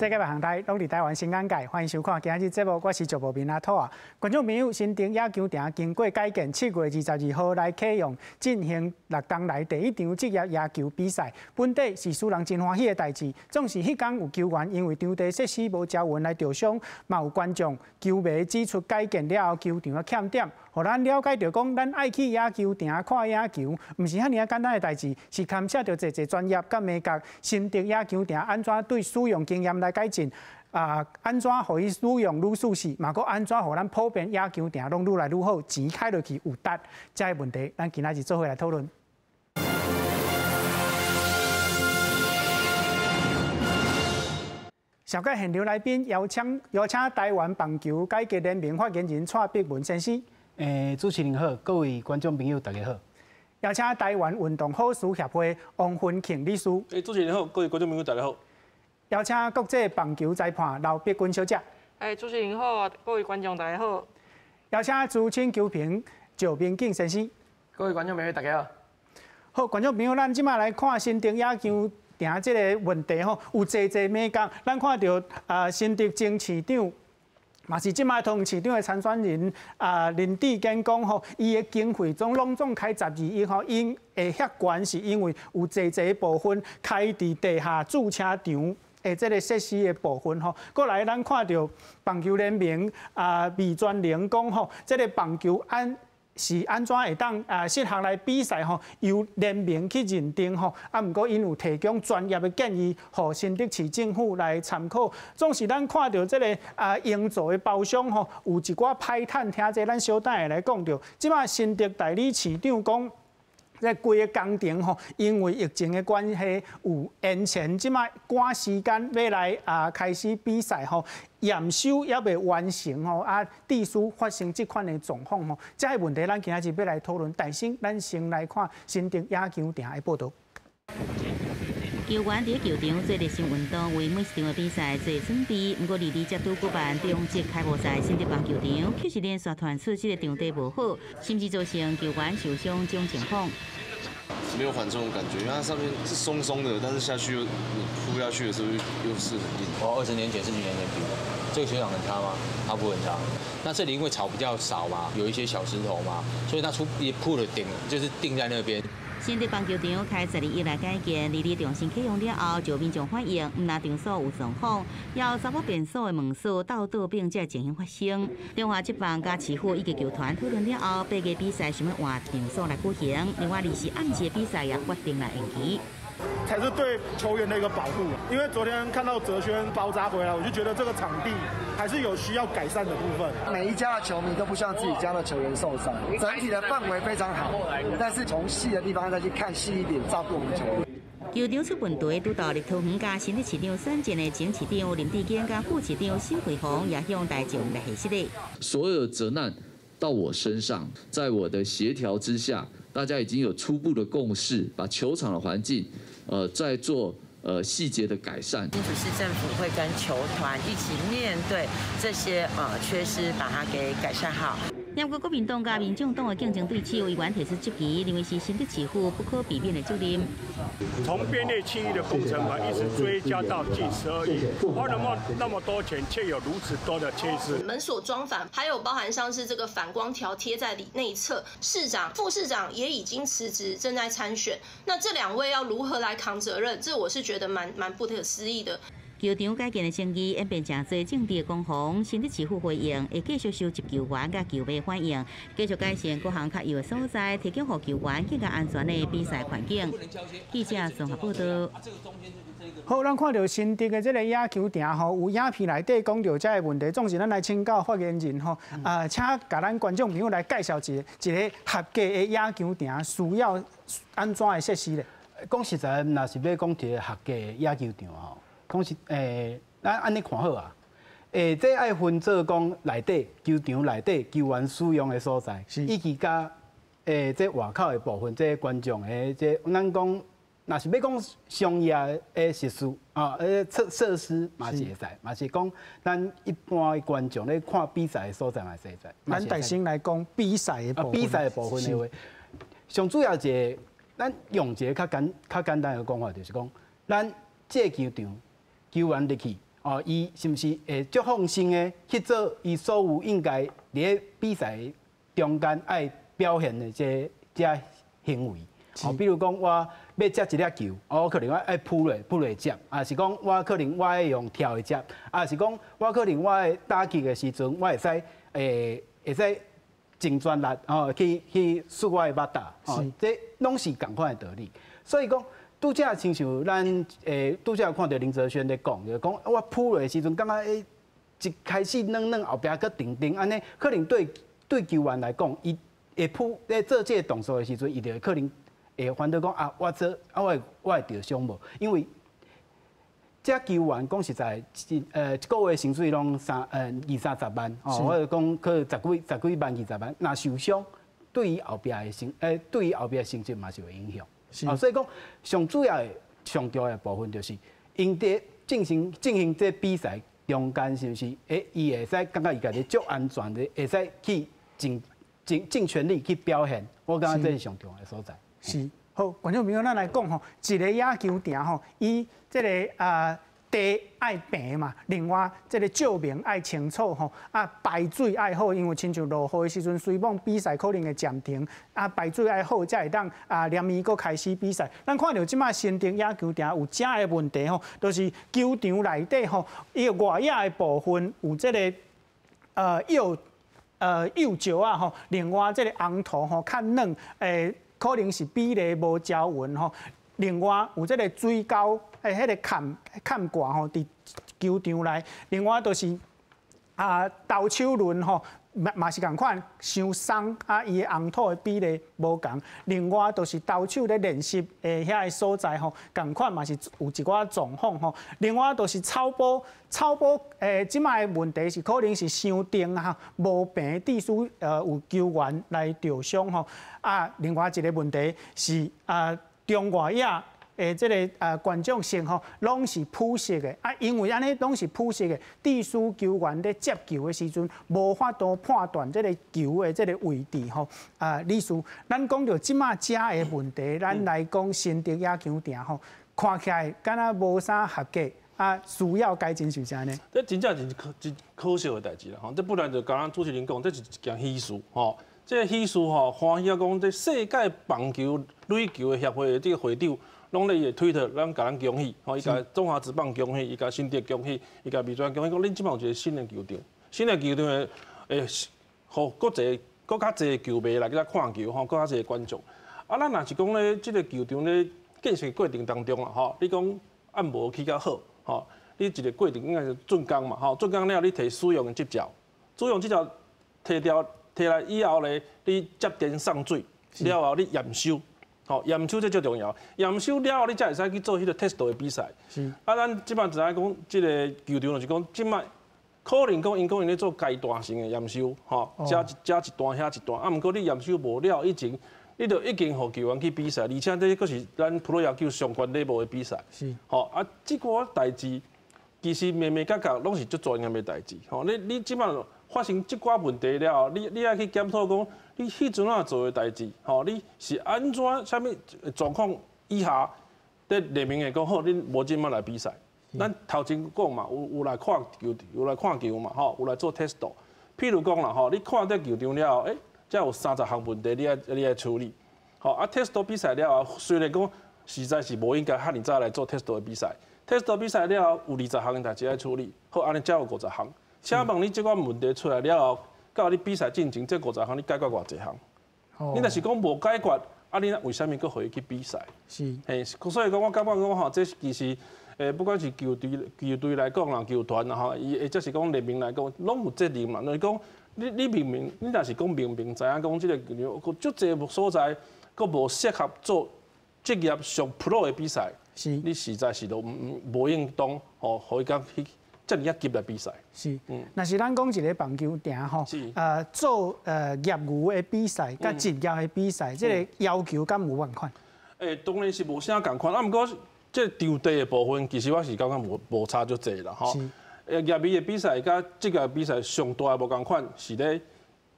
世界各行台攏佇台灣新眼界，歡迎收看今日節目，我是石無明阿土啊。觀眾朋友，新竹野球場經過改建，7月22號來啟用，進行六冬來第一場職業野球比賽。本底是使人真歡喜的代誌，總是彼工有球員因為場地設施無遮勻來著傷，嘛有觀眾球迷指出改建了後球場的欠點，予咱了解著講，咱愛去野球場看野球，毋是遐爾仔簡單的代誌，是牽涉著濟濟專業佮眉角。新竹野球場按怎對使用經驗來改進啊？按怎予伊愈用愈舒適，嘛閣按怎予咱普遍野球場攏愈來愈好，錢開落去有值，這个問題，咱今仔日做伙來討論。紹介現場來賓，邀請邀請台灣棒球改革聯盟發言人蔡碧文先生。主持人好，各位觀眾朋友大家好。邀請台灣運動好事協會王芬慶理事。主持人好，各位觀眾朋友大家好。邀請國際棒球裁判劉碧君小姐。主持人好，各位觀眾大家好。邀請資深球評趙明景先生。各位觀眾朋友大家好。好，觀眾朋友，咱這擺來看新竹野球場這個問題吼，有濟濟眉角。咱看著啊，新竹前市長，嘛是這擺桃園市長的參選人啊，林智堅講吼，伊的經費總攏總開12億吼，𪜶會遐懸是因為有濟濟部分開佇地下駐車場的這個設施的部分吼。過來咱看著棒球聯盟啊，魏全龍講吼，這個棒球按是按怎會當啊適合來比賽吼，由聯盟去認定吼。啊，毋過𪜶有提供專業的建議，予新竹市政府來參考。總是咱看著這个啊營造的包商吼，有一寡歹趁，聽者咱小等下來講著。這擺新竹代理市長講，這規个工程吼，因為疫情的關係有延前，這擺趕時間欲來啊開始比賽吼，驗收猶未完成吼，啊，致使發生這款的狀況吼，這个問題咱今仔日欲來討論。但是咱先來看新竹野球場的報導。球員佇球場做熱身運動，為每一場的比賽做準備。毋過，二二才拄舉辦中職開幕賽，新竹棒球場卻是連續傳出這个場地無好，甚至造成球員受傷這種情況。沒有緩衝的感覺，因為它上面是鬆鬆的，但是下去又你撲下去的時候又是很硬。我20年前、10幾年前比，這個球場很差嗎？它不會很差。那這裡因為草比較少嘛，有一些小石頭嘛，所以它出一鋪的頂就是定在那邊。新竹棒球場開12億來改建，二二重新啟用了後，就民眾反映，毋但場所有狀況，也有查某便所的門鎖倒倒並這情形發生。中華職棒佮市府以及球團討論了後，8月比賽想欲換場所來舉行，另外二是暗時的比賽也決定來延期。才是對球員的一個保護，因為昨天看到哲軒包紮回來，我就覺得這個場地還是有需要改善的部分。每一家的球迷都不希望自己家的球員受傷，整體的氛圍非常好，但是從細的地方再去看細一點，照顧我們球員。球場出問題，拄到立桃園佮新竹市長選戰的前市長林智堅佮副市長沈慧虹也向大眾來解釋。所有責難到我身上，在我的協調之下，大家已經有初步的共識，把球場的環境，再做細節的改善。新竹市政府會跟球團一起面對這些缺失，把它給改善好。不過國民黨佮民眾黨的競爭對手委員提出質疑，認為是新竹市府不可避免的責任。從編列7億的工程款一直追加到近12億，花那麼那麼多錢，卻有如此多的缺失。門鎖裝反，還有包含像是這個反光條貼在裡內側。市長、副市長也已經辭職，正在參選。那這兩位要如何來扛責任？這我是覺得蠻不可思議的。球場改建的爭議演變成濟政治的攻防，新竹市府回應會繼續收集球員佮球迷反映，繼續改善各項較優的所在，提供予球員更加安全的比賽環境。記者綜合報導。好，咱看著新竹的這个野球場吼，有影片內底講著這个問題，總是咱來請教發言人吼，啊，請共咱觀眾朋友來介紹一個一個合格的野球場需要按怎的設施咧？講實在，若是欲講一个合格的野球場吼。講是咱按呢看好啊，這愛分做講內底球場內底球員使用的所在，以及佮這外口的部分，這觀眾的這咱講，若是欲講商業的設施啊，設施嘛是會使，嘛是講咱一般的觀眾咧看比賽的所在嘛是會使。咱大先來講比賽的部分。比賽的部分的話，上主要一个，咱用一个較簡單的講法，就是講，咱這個球場球員入去，哦，伊是毋是會足放心的去做伊所有應該佇咧比賽中間愛表現的這行為？哦，比如講我欲接一粒球，我可能我愛撲落撲落接，啊是講我可能我愛用跳的接，啊是講我可能我愛打擊的時陣，我會使盡全力哦去輸我的バッタ，哦，這攏是仝款的道理。所以講，拄才親像咱拄才有看著林哲瑄咧講，就講我撲落的時陣，感覺一開始軟軟，後壁閣定定，按呢可能對球員來講，伊會撲咧做這個動作的時陣，伊就會可能會煩惱講啊，我做啊，我會著傷無？因為這球員講實在，一個月薪水攏二三十萬，哦，我就講可能十幾萬二十萬，若受傷，對於後壁的成績嘛是有影響。啊，所以講上主要的、上重要的部分就是，𪜶佇進行這比賽中間，是毋是？伊會使感覺伊家己足安全的，會使去盡全力去表現。我感覺這是上重要的所在。是，好，觀眾朋友，咱來講吼，一個野球場吼，伊這個地愛平嘛，另外這個照明愛清楚吼，啊排水愛好，因為親像落雨的時陣，雖罔比賽可能會暫停，啊排水愛好，才會當連綿閣開始比賽。咱看著這擺新竹野球場有遮的問題吼，就是球場內底吼，伊個外野的部分有這個幼石仔吼，另外這個紅土吼較軟，可能是比例無均勻吼。另外有這個水溝的彼個崁蓋吼，佇球場內。另外就是投手輪吼，嘛是仝款，傷鬆啊，伊的紅土的比例無仝。另外就是投手咧練習的遐個所在吼，仝款嘛是有一寡狀況吼。另外就是草埔，草埔這擺的問題是可能是傷重啊，無平，致使有球員來著傷吼。啊，另外一個問題是中外野的這個觀眾席吼，攏是鋪設的啊，因為按呢攏是鋪設的，致使球員咧接球的時陣，無法度判斷這個球的這個位置吼。啊，理事，咱講著這擺遮的問題，咱來講新竹野球場吼，看起來敢若無啥合格啊，需要改進是啥呢？這真正是真可惜的代誌啦吼，這本來就共咱主持人講，這是一件喜事吼。這個喜事吼，歡喜啊！講這世界棒球壘球的協會的這個會長，攏咧伊會推特，咱共咱恭喜，吼，伊共中華職棒恭喜，伊共新竹恭喜，伊共味全恭喜，講恁這擺有一個新的球場，新的球場的會，予閣濟閣較濟球迷來去遮看球，吼，閣較濟觀眾。啊，咱若是講咧，這個球場咧建設過程當中啦，吼，你講按無起較好，吼，你一個過程應該是竣工嘛，吼，竣工了你提使用的執照，使用執照提掉。提來以後咧，你接電送水了後，你驗收，吼，驗收這最重要。驗收了後，你才會使去做彼個 test 的比賽。啊，咱這擺知影講，這個球場就是講，這擺可能講𪜶講𪜶咧做階段性的驗收，吼，遮一遮一段，遐一段。啊，毋過你驗收無了以前，你就已經予球員去比賽，而且這閣是咱プロ野球上懸 level 的比賽。吼，啊，這寡代誌其實眉眉角角攏是足專業的代誌。吼，你這擺發生這寡問題了後，你愛去檢討講，你彼陣仔做的代誌，吼，你是按怎啥物狀況以下，佇聯盟會講好，恁無這擺來比賽。咱頭前講嘛，有來看球，有來看球嘛，吼，有來做 test。譬如講啦，吼，你看這球場了後，這有30項問題，你愛處理。吼，啊，test 比賽了後，雖然講實在是無應該遐爾早來做 test 的比賽，test 比賽了後有20項的代誌愛處理，好，按呢才有50項。請問你這款問題出來了後，到你比賽進前，這50項你解決偌濟項？你若是講無解決，啊，你為啥物閣予伊去比賽？嘿，所以講我感覺講吼，這其實不管是球隊來講啦，球團啦吼，伊或者是講聯盟來講，攏有責任嘛。就是講，你明明你若是講明明知影講這個球場，足濟所在，閣無適合做職業上 pro 的比賽，你實在是都無應當吼，予伊講去遮爾仔急來比賽。是，若是咱講一個棒球場吼，做業餘的比賽，佮職業的比賽，這個要求敢有仝款？當然是無啥仝款，啊，毋過這場地的部分，其實我是感覺無差足濟啦，吼。業餘的比賽佮職業比賽上大的無仝款是咧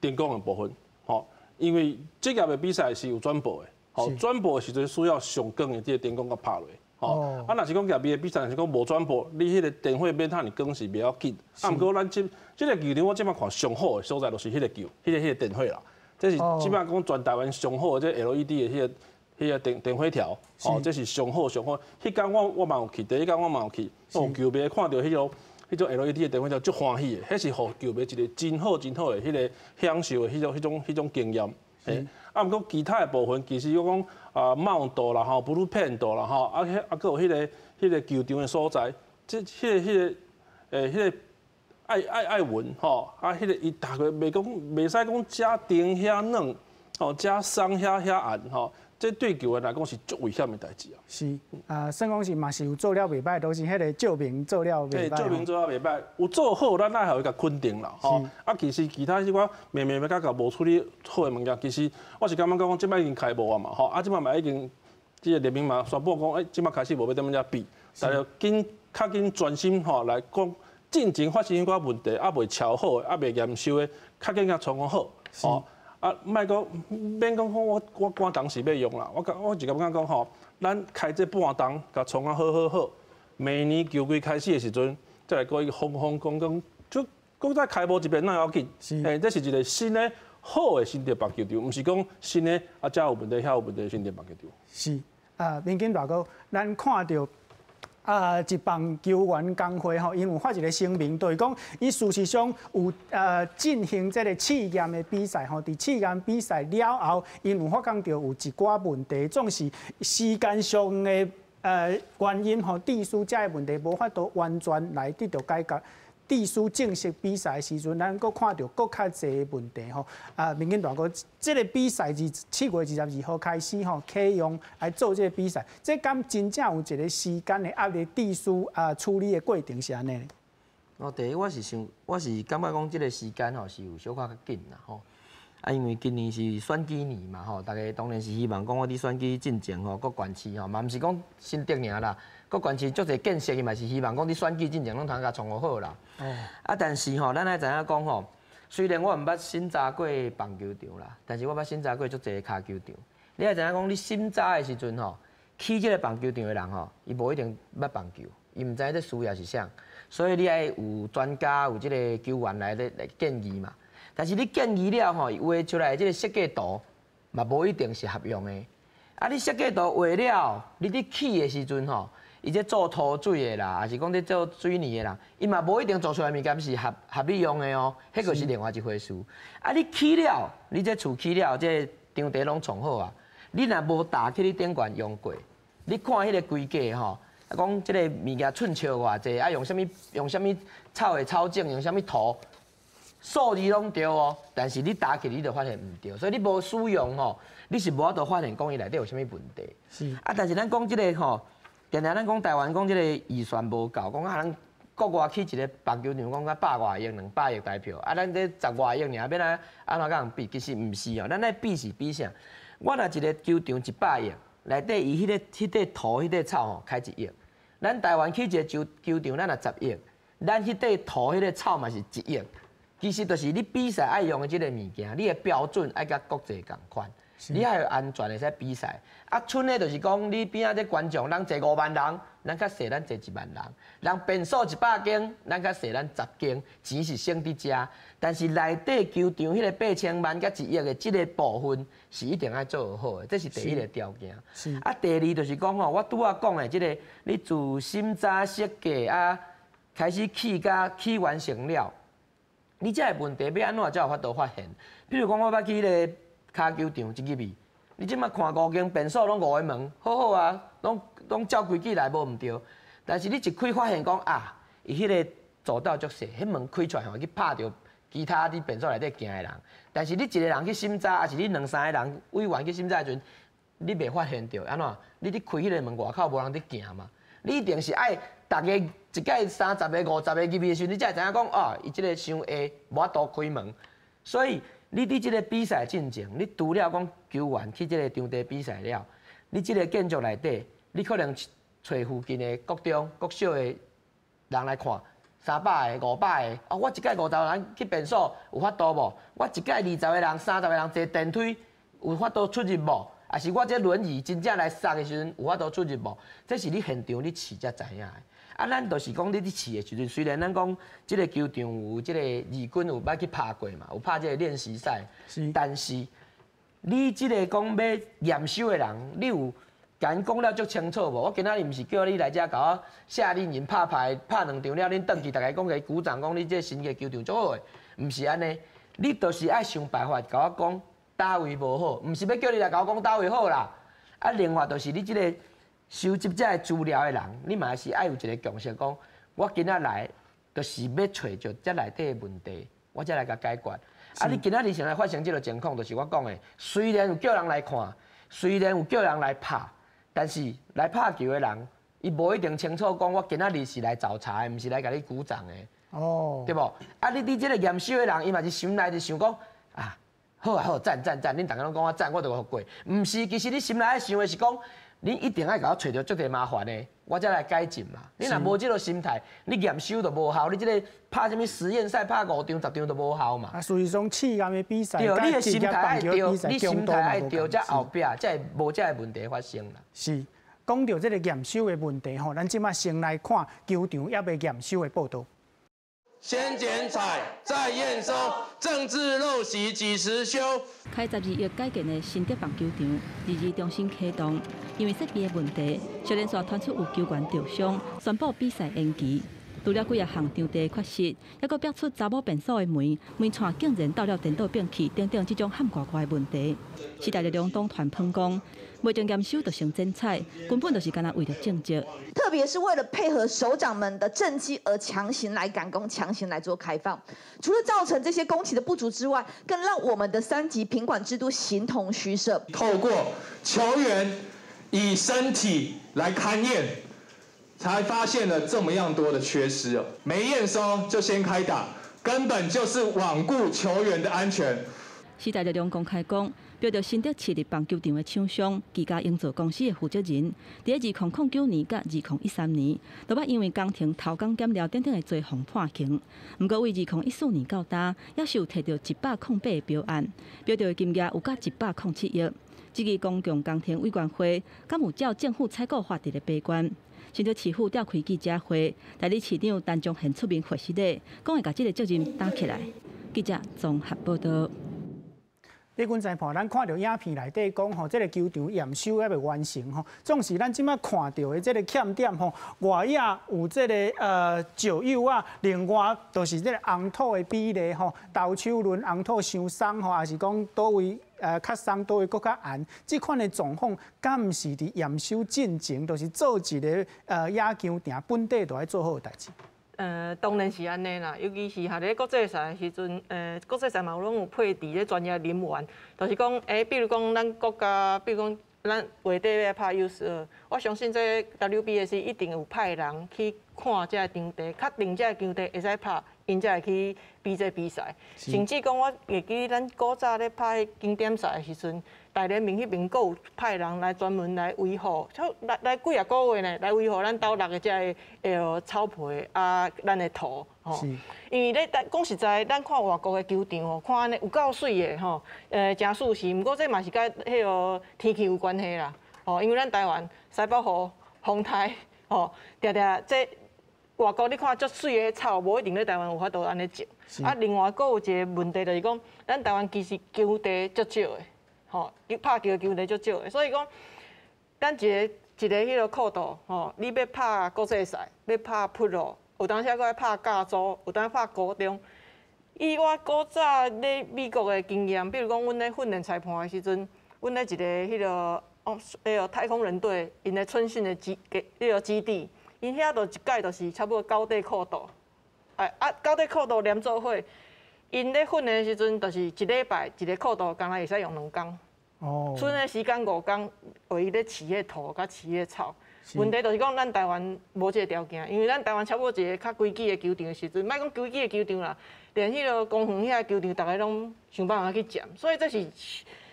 燈光的部分，吼，因為職業的比賽是有轉播的，吼，轉播的時陣需要上光的這個燈光佮拍落，吼。啊，若是講業餘的比賽，若是講無轉播，你彼個電火免遐爾光是袂要緊。啊，毋過咱這個球場，我這擺看上好的所在，就是彼個球，彼個電火啦。這是這擺講全台灣上好的這 LED 的彼個電火條，哦，這是上好上好。彼工我嘛有去，第一工我嘛有去，哦，球迷看著彼種 LED 的電火條足歡喜的，彼是予球迷一個真好真好的彼個享受的彼種經驗。嘿，啊，毋過其他的部分，其實我講啊，帽道啦吼，bullpen 道啦吼，啊，彼啊，閣有彼個球場的所在，這彼個彼個彼個愛勻吼，啊，彼個伊逐個袂講，袂使講遮甜遐軟，吼，遮鬆遐硬吼，這對球員來講是足危險的代誌啊。是啊，算講是嘛是有做了袂䆀，都是彼個照明做了袂䆀。照明做了袂䆀，有做好，咱愛予伊共肯定啦，吼。啊，其實其他彼寡眉眉角角無處理好的物件，其實我是感覺講，這擺已經開幕啊嘛，吼，啊，這擺嘛已經，這個聯盟嘛宣布講，這擺開始無欲踮遮比，但是緊較緊專心吼來講，進前發生彼寡問題，猶未喬好的，猶未驗收的，較緊共創好，吼。啊，莫講，免講講我趕當時欲用啦，我是感覺講吼，咱開這半冬，共創啊好好好，明年球季開始的時陣，再來閣伊風風光光，就閣再開幕一遍那要緊。這是一個新的好的新竹棒球場，毋是講新的啊，遮有問題，遐有問題的新竹棒球場。是啊，明金大哥，咱看著。啊，職棒球員工會吼，𪜶有發一個聲明，就是講，伊事實上有進行這個試驗的比賽吼，佇試驗比賽了後，𪜶有發覺著有一寡問題，總是時間上的原因吼，致使這个問題無法度完全來得到解決。致使正式比賽的時陣，咱閣看著閣較濟問題吼。啊，明金大哥，這個比賽自7月22號開始吼，啟用來做這個比賽，這敢真正有一個時間的壓力，致使啊處理的過程是按呢？哦，第一我是想，我是感覺講這個時間吼是有小可較緊啦吼。啊，因為今年是選舉年嘛吼，大家當然是希望講我佇選舉進前吼，各縣市吼嘛，毋是講新竹爾啦，各縣市足濟建設，伊嘛是希望講佇選舉進前攏通共創予好啦。啊，但是吼，咱愛知影講吼，雖然我毋捌審查過棒球場啦，但是我捌審查過足濟跤球場。你愛知影講，你審查的時陣吼，起這個棒球場的人吼，伊無一定捌棒球，伊毋知這需要是啥，所以你愛有專家有這個球員來咧來建議嘛。但是你建議了吼，畫出來的這個設計圖嘛，無一定是合用的。啊，你設計圖畫了，你佇起的時陣吼，伊這做塗水的啦，抑是講佇做水泥的人，伊嘛無一定做出來物件是合你用的哦，彼個是另外一回事。啊，你起了，你這厝起了，這場地攏創好啊，你若無踏去你頂懸用過，你看彼個規格吼，啊講這個物件寸尺偌濟，啊用啥物草的草種，用啥物土。數字攏對哦，但是你踏去你就發現毋對，所以你無使用吼，你是無法度發現講伊內底有啥物問題。是。啊，但是咱講這個吼，定定咱講台灣講這個預算無夠，講啊咱國外起一個棒球場，講甲百外億、200億台票，啊咱這十外億爾，欲來按怎佮人比？其實毋是哦，咱來比是比啥？我若一個球場100億，內底伊彼個土、彼個草吼，開1億。咱台灣起一個球場，咱若十億，咱彼塊土、彼個草嘛是1億。其實就是你比賽愛用的這個物件，你的標準愛佮國際仝款，你愛有安全會使比賽。啊，賰的就是講你邊仔這觀眾，人坐5萬人，咱較細，咱坐1萬人；人便所100間，咱較細，咱10間，錢是省佇遮。但是內底球場彼個8000萬佮1億的這個部分是一定愛做好的，這是第一個條件。啊，第二就是講吼，我拄仔講的這個，你自審查設計啊，開始起甲起完成了。你這個問題欲按怎才有法度發現？比如講，我捌去彼個跤球場一入去，你這馬看五間便所攏五个門，好好啊，攏照規矩來無毋對。但是你一開發現講啊，伊彼個走道足細，彼門開出來吼去拍著其他佇便所內底行的人。但是你一個人去審查，抑是你兩三個人委員去審查的時陣，你袂發現著按怎？你佇開彼個門外口無人佇行嘛？你一定是愛逐家一屆30個、50個入去的時陣，你才會知影講哦，伊這個傷下無法度開門。所以你佇這個比賽進前，你除了講球員去這個場地比賽了，你這個建築內底，你可能揣附近的國中、國小的人來看，300個、500個，哦，我一屆50個人去便所有法度無？我一屆20個人、30個人坐電梯有法度出入無？抑是我这轮椅真正来捒的时阵有法度出入无？这是你现场你试才知影的。啊，咱就是讲你伫试的时阵，虽然咱讲这个球场有这个二军有捌去拍过嘛，有拍这个练习赛，但是你这个讲欲验收的人，你有共𪜶讲了足清楚无？我今仔日毋是叫你来遮共我夏令营拍牌拍两场了，恁转去逐家讲共鼓掌，讲你这新的球场足好的，毋是按呢。你就是爱想办法共我讲佗位无好，毋是欲叫你来共我讲佗位好啦。啊，另外就是你这个收集这个资料的人，你嘛是爱有一个共识，讲我今仔来就是欲揣著这内底的问题，我才来共解决。啊，你今仔日先来发生这个情况，就是我讲的，虽然有叫人来看，虽然有叫人来拍。但是来拍球的人，伊无一定清楚讲，我今仔日是来找茬的，毋是来共你鼓掌的。哦，对无？啊，你伫这个验收的人，伊嘛是心内就想讲，啊，好啊好，赞赞赞，恁逐家拢讲我赞，我就予过。毋是，其实你心内爱想的是讲，恁一定爱共我揣著足济麻烦的，我才来改进嘛。你若无这个心态，你验收就无效，你这个拍啥物实验赛拍5场10场都无效嘛。啊，属于种试验的比赛，对，你的心态爱对，你心态爱对，才后壁才会无这个问题发生啦。是，讲到这个验收的问题吼，咱这马先来看球场犹未验收的报道。先剪彩，再验收，政治陋习几时休？开12亿改建的新竹棒球场，二二重新启动，因为设备的问题，小连续传出有球员受伤，宣布比赛延期。除了几仔项场地缺失，犹阁爆出查某便所的门门掣竟然斗了颠倒变去等等这种譀外外的问题。时代力量党团抨讲，未经验收就先剪彩，根本就是干焦为著政绩。特别是为了配合首长们的政绩而强行来赶工，强行来做开放，除了造成这些工期的不足之外，更让我们的三级品管制度形同虚设。透过球员以身体来勘验，才发现了这么样多的缺失哦，没验收就先开打，根本就是罔顾球员的安全。时代力量公开讲，标著新竹市立棒球场的厂商技嘉营造公司的负责人，伫2009年佮2013年，都捌因为工程偷工减料等等的罪予判刑。毋过，为2014年到今，犹是有提著108的标案，标著的金额有甲107亿。这个公共工程委员会，敢有照政府采购法伫咧把关？新竹市府召开记者会，代理市长陈忠贤出面回释咧，讲会共这个责任担起来。记者综合报道。李君裁判，咱看著影片内底讲吼，这个球场验收犹未完成吼，总是咱这马看著的这个欠点吼，外野有这个石幼仔，另外就是这个红土的比例吼，投手轮红土伤松吼，抑是讲佗位较松，佗位阁较硬，这款的状况，敢毋是伫验收进前，就是做一个野球场本底就爱做好的代志？当然是按呢啦，尤其是哈咧国际赛的时阵，国际赛嘛有拢有配置咧专业人员，就是讲，比如讲咱国家，比如讲咱月底欲拍 U12，我相信这 WBSC 一定有派人去看这个场地，确定这个场地会使拍，𪜶才会去比这比赛。甚至讲，我会记咱古早咧拍经典赛的时阵，大联盟彼边阁有派人来专门来维护，来来几仔个月呢，来维护咱斗六的这个草皮啊，咱的土吼。因为咧，讲实在，咱看外国的球场吼，看按呢有够媠的吼，诚舒适。毋过这嘛是佮彼个天气有关系啦，吼，因为咱台湾西北雨、风台，吼，定定这外国你看足媠的草，无一定咧台湾有法度按呢种。啊，另外阁有一个问题就是讲，咱台湾其实球地足少的。吼，拍球的球地足少的，所以讲，咱一个一个彼个阔度，吼，你欲拍国际赛，欲拍 Pro，有当时阁爱拍甲组，有当拍高中。以我古早咧美国的经验，比如讲，阮咧训练裁判的时阵，阮咧一个彼个哦，彼个太空人队，𪜶的春训的基彼个基地，𪜶遐就一盖就是差不多九块阔度，哎啊，九块阔度连做伙。𪜶咧训练的时阵，就是一礼拜一个阔度，干焦会使用两工。賰的时间5工，予伊咧饲彼土佮饲彼草。问题就是讲，咱台湾无这个条件，因为咱台湾差不多一个较规矩的球场的时阵，莫讲规矩的球场啦，连彼个公园遐个球场，逐个拢想办法去占。所以这是，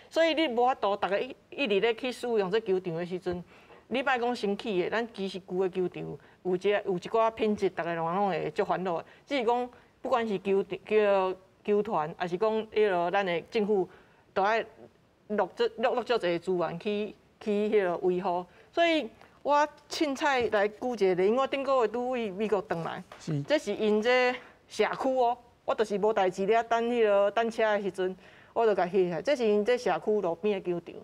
所以你无法度，逐个一一直咧去使用这球场的时阵，你莫讲新起的，咱其实旧的球场有这有一寡品质，逐个拢拢会足烦恼的。只是讲，不管是球叫球团，抑是讲彼个咱的政府，都爱落這落落足濟資源去彼个維護，所以我凊彩來舉一個例，因為我頂個月拄對美國轉來，這是𪜶這社區哦，我就是無代誌咧等彼个等車的時陣，我就共翕起來，這是𪜶這社區路邊的球場。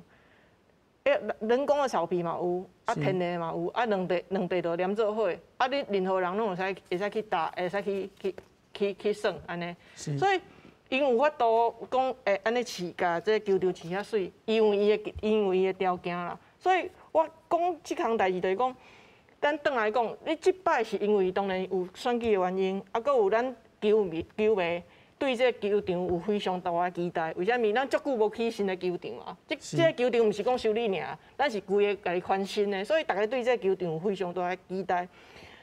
人工的草皮嘛有，啊天然的嘛有，啊兩塊兩塊都連做伙，啊你任何人攏會使去踏，會使去耍按呢。所以𪜶有法度講會按呢飼共這個球場飼遐媠，因為伊的條件啦。所以我講這項代誌就是講，咱轉來講，你這擺是因為當然有選舉的原因，啊，閣有咱球迷對這個球場有非常大的期待。為啥物？咱足久無起新的球場啊！這個球場毋是講修理爾，咱是規个共伊翻新的，所以逐家對這個球場有非常大的期待。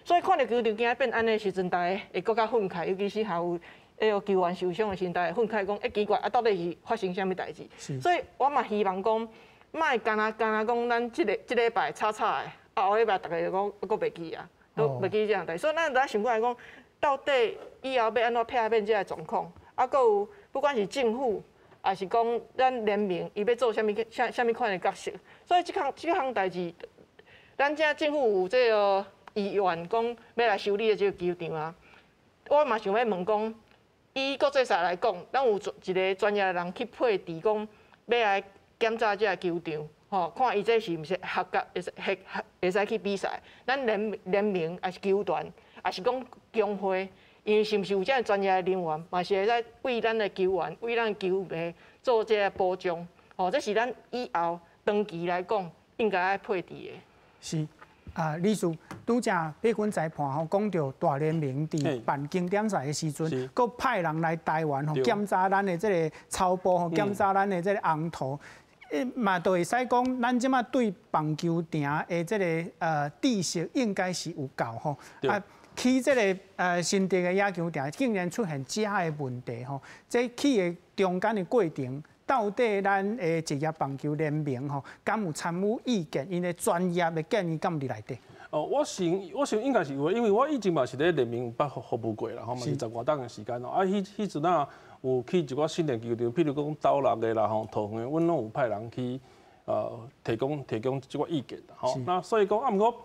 所以看著球場今仔變按呢時陣，逐家會閣較憤慨，尤其是還有彼個球員受傷的時陣，逐家會憤慨講，欸奇怪，啊到底是發生啥物代誌？所以我嘛希望講，莫干焦干焦講，咱這禮拜吵吵的，啊後禮拜逐家就講閣袂記啊，都袂記這項代誌。所以咱就愛想過來講，到底以後欲按怎避免這个狀況？啊，閣有不管是政府，抑是講咱聯盟，伊欲做啥物啥物款的角色？所以這項代誌，咱遮政府有這个意願講欲來修理的這个球場啊。我嘛想欲問講，以國際賽來講，咱有一个專業的人去配置講，欲來檢查這个球場，吼，看伊這是毋是合格，會使去比賽。咱聯盟抑是球團，抑是講工會，𪜶是毋是有這樣專業的人員，嘛是會使為咱的球員、為咱的球迷做這个保障。吼，這是咱以後長期來講應該愛配置的。是啊，理事拄才畢君裁判吼講著大聯盟佇辦經典賽的時陣，閣派人來台灣吼檢查咱的這个草埔吼，檢查咱的這个紅土。嘛，就會使講，咱這馬對棒球場的這个知識應該是有夠吼。啊，起這个新竹的野球場竟然出現這的問題吼，這起的中間的過程，到底咱的職業棒球聯盟吼，敢有參與意見？𪜶的專業的建議敢有佇內底？哦，我想應該是有的，因為我以前嘛是咧聯盟捌服務過啦，吼嘛是十外冬的時間咯。啊，彼陣啊有去一寡訓練球場，譬如講斗六的啦吼，桃園的，阮攏有派人去提供這寡意見啦吼。那所以講啊，毋過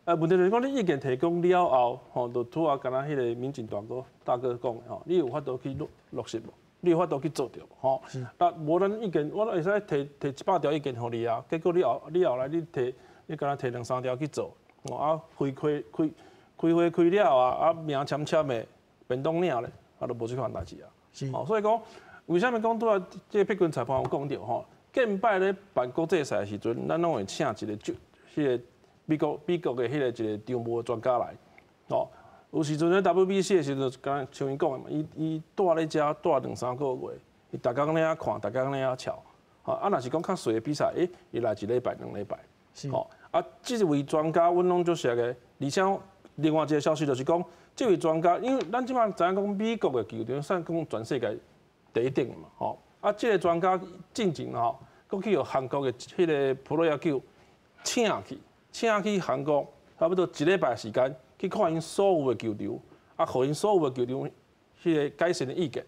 問題就是講你意見提供了後，吼，就拄仔敢若彼个民進大哥講的吼，你有法度去落實無？你有法度去做著無？吼，那無咱意見，我會使提100條意見予你啊，結果你後來你敢若提兩三條去做，哦啊，開會開了啊，啊名簽簽的，便當領咧，啊就無這款代誌啊。哦，所以講，為啥物講拄仔這個畢君裁判有講著吼？近擺咧辦國際賽的時陣，咱攏會請一個就彼个美國的彼个一個場務的專家來，哦。有時陣咧 WBC 的時陣，敢像伊講的嘛，伊蹛咧遮蹛兩三個月，伊逐工咧遐看，逐工咧遐瞧，吼啊，若是講較細的比賽，欸，伊來一禮拜、兩禮拜，吼啊，這位專家阮攏足熟的，而且另外一個消息就是講，這位專家，因為咱這擺知影講美國的球場算講全世界第一等的嘛，吼啊，這個專家進前吼，閣去予韓國的彼个プロ野球請去韓國，差不多一禮拜時間。去看𪜶所有的球場，啊，予𪜶所有的球場彼个改善的意見，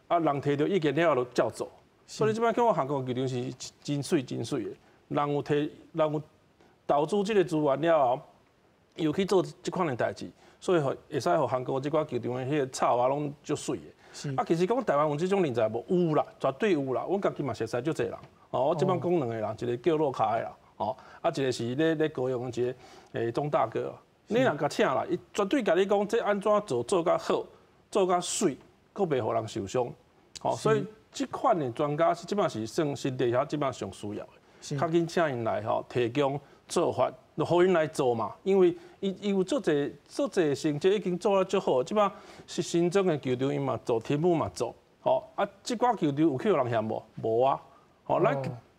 啊，人提著意見了後就照做。所以這擺看韓國球場是真媠真媠的，人有投資這个資源了後，又去做這款的代誌，所以予會使予韓國這寡球場的彼个草啊攏足媠的。啊，其實講台灣有這種人才無？有啦，絕對有啦。阮家己嘛熟似足濟人。哦，我這擺講兩個人，一個叫洛卡的啦，哦，啊，一個是咧高雄一个鍾大哥。你若共請來，伊絕對共你講，這按怎做做較好，做較媠，閣袂予人受傷。吼，所以這款的專家是這擺是算新竹遐這擺上需要的，較緊請𪜶來吼提供做法，就予𪜶來做嘛。因為伊有足濟足濟成績已經做得足好，這擺是新莊的球場，𪜶嘛做，天母嘛做，吼啊，這寡球場有去予人嫌無？無啊。吼，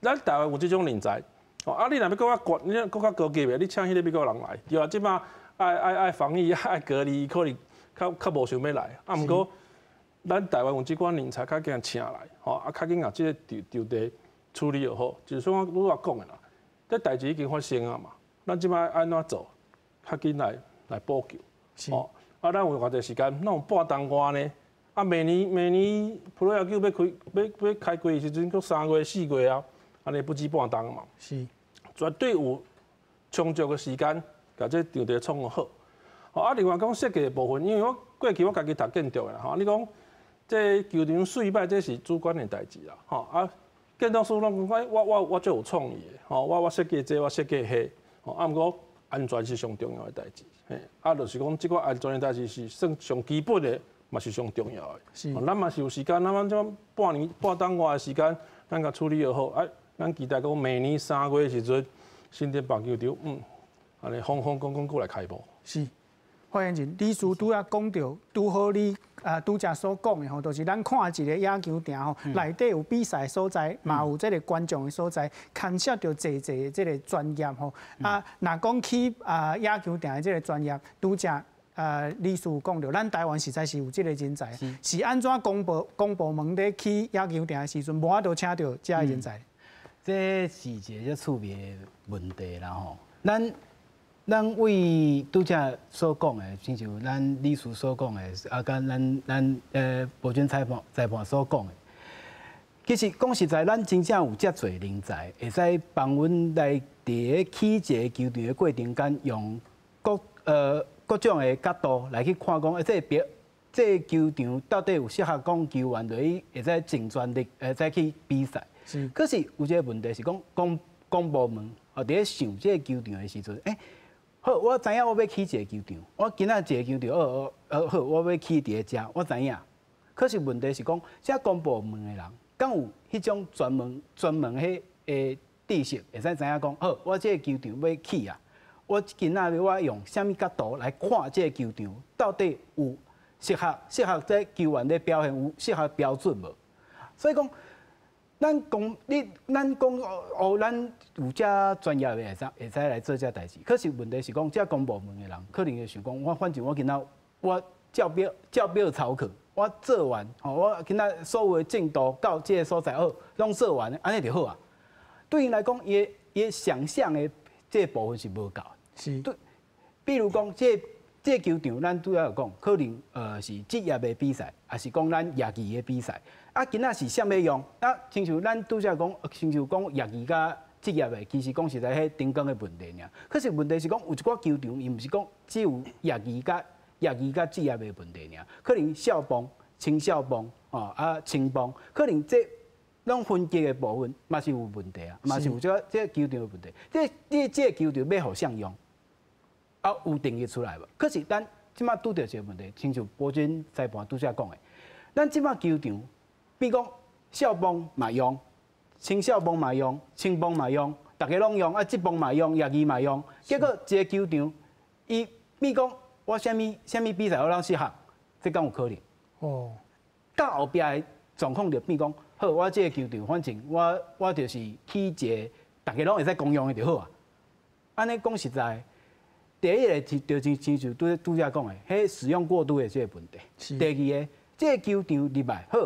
咱台灣有這種人才，吼啊，你若欲閣較懸，你閣較高級的，你請彼个美國人來，對啊，這擺愛防疫愛隔離，可能較無想欲來。啊，毋過咱台灣有這款人才，較緊請來，吼啊，較緊共這个場地處理就好。就是說我拄仔講的啦，這代誌已經發生啊嘛，咱這擺按怎做，較緊來補救。吼啊，咱有偌濟時間，咱有半冬外呢，啊，明年明年プロ野球欲开欲欲开季的时阵，阁3月4月啊，按呢不止半冬嘛。绝对有充足的时间，共这场地创好。啊，另外讲设计的部分，因为我过去我家己读建筑的啦，吼，你讲这球场媠歹，这是主观的代志啦，吼啊，建筑师拢讲我我我足有创意的，吼，我我设计这，我设计彼，吼，啊，毋过安全是上重要的代志，嘿，啊，就是讲这个安全的代志是算上基本的，嘛是上重要的。咱嘛是有时间，咱这半年半冬外的时间，咱共处理好，啊，咱期待讲明年3月的时阵，新竹棒球场，按呢风风光光阁来开幕。是，发言人，理事拄仔讲著，拄好你啊拄才所讲的吼，就是咱看一个野球场吼，内底有比赛所在，嘛有这个观众的所在，牵涉著济济的这个专业吼。啊，若讲起啊野球场的这个专业，拄才理事讲著，咱台湾实在是有这个人才，是按怎公部公部门咧起野球场的时阵，无法度请著遮的人才？这是一个足趣味的问题啦吼。咱咱为拄才所讲的，亲像咱理事所讲的，啊，佮咱咱博君裁判裁判所讲的，其实讲实在，咱真正有遮济人才，会使帮阮来伫咧起一个球场的过程间，用各各种的角度来去看讲，这个别这个球场到底有适合讲球员落去会使尽全力会使去比赛。可是有一个问题是讲，公公部门哦，伫咧想这个球场的时阵，欸，好，我知影我欲起一个球场，我今仔一个球场，哦哦，好，我欲起伫咧遮，我知影。可是问题是讲，这公部门的人，敢有彼种专门专门彼个知识，会使知影讲，好，我这个球场欲起啊，我今仔日我用啥物角度来看这个球场，到底有适合适合这球员咧表现，有适合标准无？所以讲，咱讲你，咱讲哦，咱有遮专业的会使会使来做这代志。可是问题是讲，这公部门的人可能会想讲，我反正我今仔我照表照表操课，我做完吼，我今仔所有的进度到这个所在好，拢做完，按呢就好啊。对𪜶来讲，伊伊想象的这部分是无够。对，比如讲，这这球场，咱拄仔有讲，可能是职业的比赛，抑是讲咱业余的比赛。啊，今仔是啥欲用？啊，亲像咱拄才讲，亲像讲业余佮职业的，其实讲实在，彼灯光的问题尔。可是问题是讲，有一寡球场，伊毋是讲只有业余佮业余佮职业的问题尔，可能少棒、青少棒，哦啊青棒，可能这拢分级的部分嘛是有问题啊，嘛是有这个这个球场的问题。这你这个球场欲予谁用？啊，有定义出来无？可是咱这马拄著一个问题，亲像博君裁判拄才讲的，咱这马球场，比如讲少棒嘛用，青少棒嘛用，青棒嘛用，逐家拢用，啊，职棒嘛用，业余嘛用，结果一个球场，伊比如讲我啥物啥物比赛我拢适合，这敢有可能？哦，到后壁的状况就变讲，好，我这个球场反正我我就是起一个，逐家拢会使公用的就好啊。按呢讲实在，第一个就就亲像拄拄才讲的，彼使用过度的这个问题。第二个，这个球场入来好，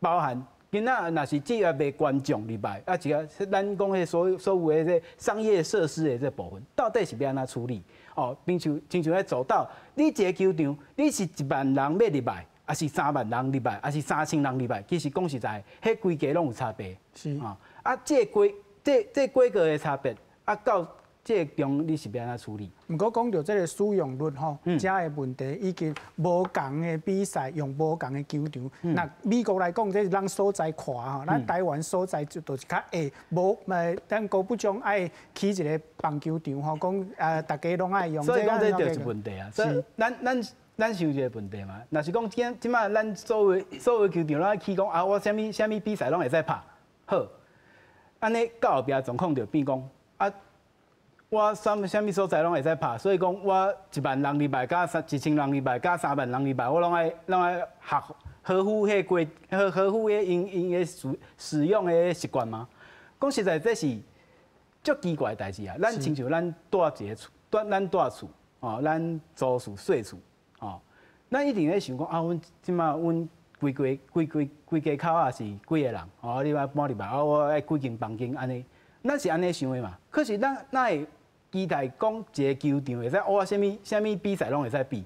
包含今仔若是职业的观众入来，啊，一个咱讲彼所所有的这商业设施的这部分，到底是欲按怎处理？哦，亲像亲像彼走道，你一个球场，你是1万人欲入来，抑是3万人入来，抑是3000人入来？其实讲实在，彼规格拢有差别。啊，啊，这规这这规格的差别，啊，到这个中你是欲按怎处理？毋过讲著这个使用率吼，遮的问题以及无仝的比赛用无仝的球场。若美国来讲，这是咱所在宽吼，咱台湾所在就就是较狭，无咱高不将爱起一个棒球场吼，讲逐家拢爱用。所以讲这就是问题啊。所以咱咱咱想一个问题嘛，若是讲今这马咱所有所有球场拢爱起讲啊，我啥物啥物比赛拢会使拍，好，按呢到后壁状况就变讲啊。我啥啥物所在拢会使拍，所以讲我1万人入来，佮三1000人入来，佮3万人入来，我拢爱拢爱合合乎彼规合合乎彼𪜶𪜶的使使用的习惯吗？讲实在，这是足奇怪的代志啊！咱亲像咱蹛一个厝，蹛咱蹛厝，哦，咱租厝细厝，哦，咱一定咧想讲啊，阮这马阮规家规规规家口仔是几个人，哦，你爱搬入来，啊，我爱几间房间按呢，咱是按呢想的嘛。可是咱哪会期待讲一个球场会使，我啥物啥物比赛拢会使比，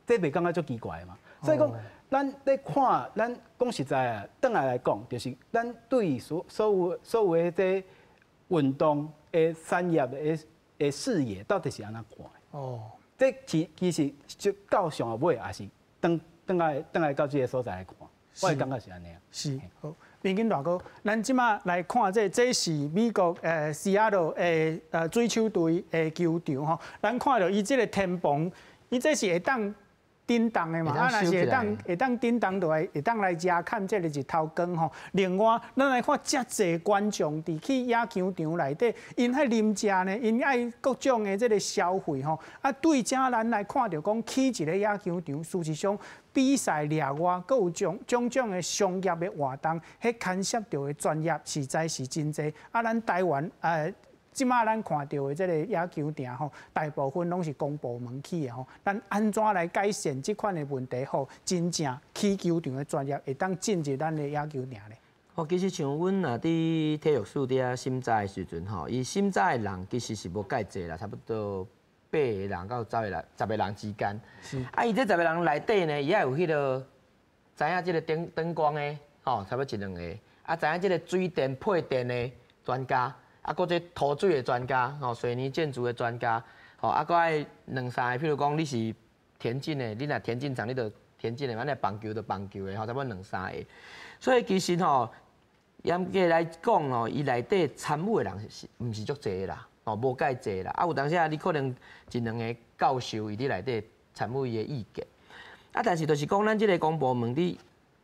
这袂感觉足奇怪的嘛？所以讲，咱咧看，咱講實在啊，轉來來講，就是咱對所有的這運動的產業的視野，到底是按怎看？哦，這其實就到上尾也是轉來到這个所在來看，我的感覺是按呢。是，好，明金大哥，咱這馬來看這，這是美國西雅圖的水手隊的球場吼，咱看著伊這个天棚，伊這是會當振動的嘛，啊，若是會當振動落來，會當來遮看這个日頭光吼。另外，咱來看遮濟觀眾佇去野球場內底，𪜶愛啉食呢，𪜶愛各種的這个消費吼。啊，對遮咱來看著講起一个野球場，事實上比賽掠外，閣有種種種的商業的活動，彼牽涉著的專業實在是真濟。啊，咱台灣這馬咱看著的這个野球場吼，大部分攏是公部門起的吼。咱按怎來改善這款的問題，予真正起球場的專業會當進入咱的野球場咧？哦，其實像阮若佇體育署佇遐審查的時陣吼，伊審查的人其實是無蓋濟啦，差不多八個人到十個人，十個人之間。啊，伊這十個人內底呢，伊愛有彼個知影這个燈光的，吼，差不多一兩個。啊，知影這个水電配電的專家。啊，閣這塗水的專家，吼，水泥建築的專家，吼，啊，閣愛兩三个，譬如講你是田徑的，你若田徑場你就田徑的，咱若棒球就棒球的，吼，差不多兩三個。所以其實吼，嚴格來講吼，伊內底參與的人是毋是足濟啦，吼，無蓋濟啦。啊，有當時啊，你可能一兩个教授伊佇內底參與伊的意見。啊，但是就是講咱這个公部門佇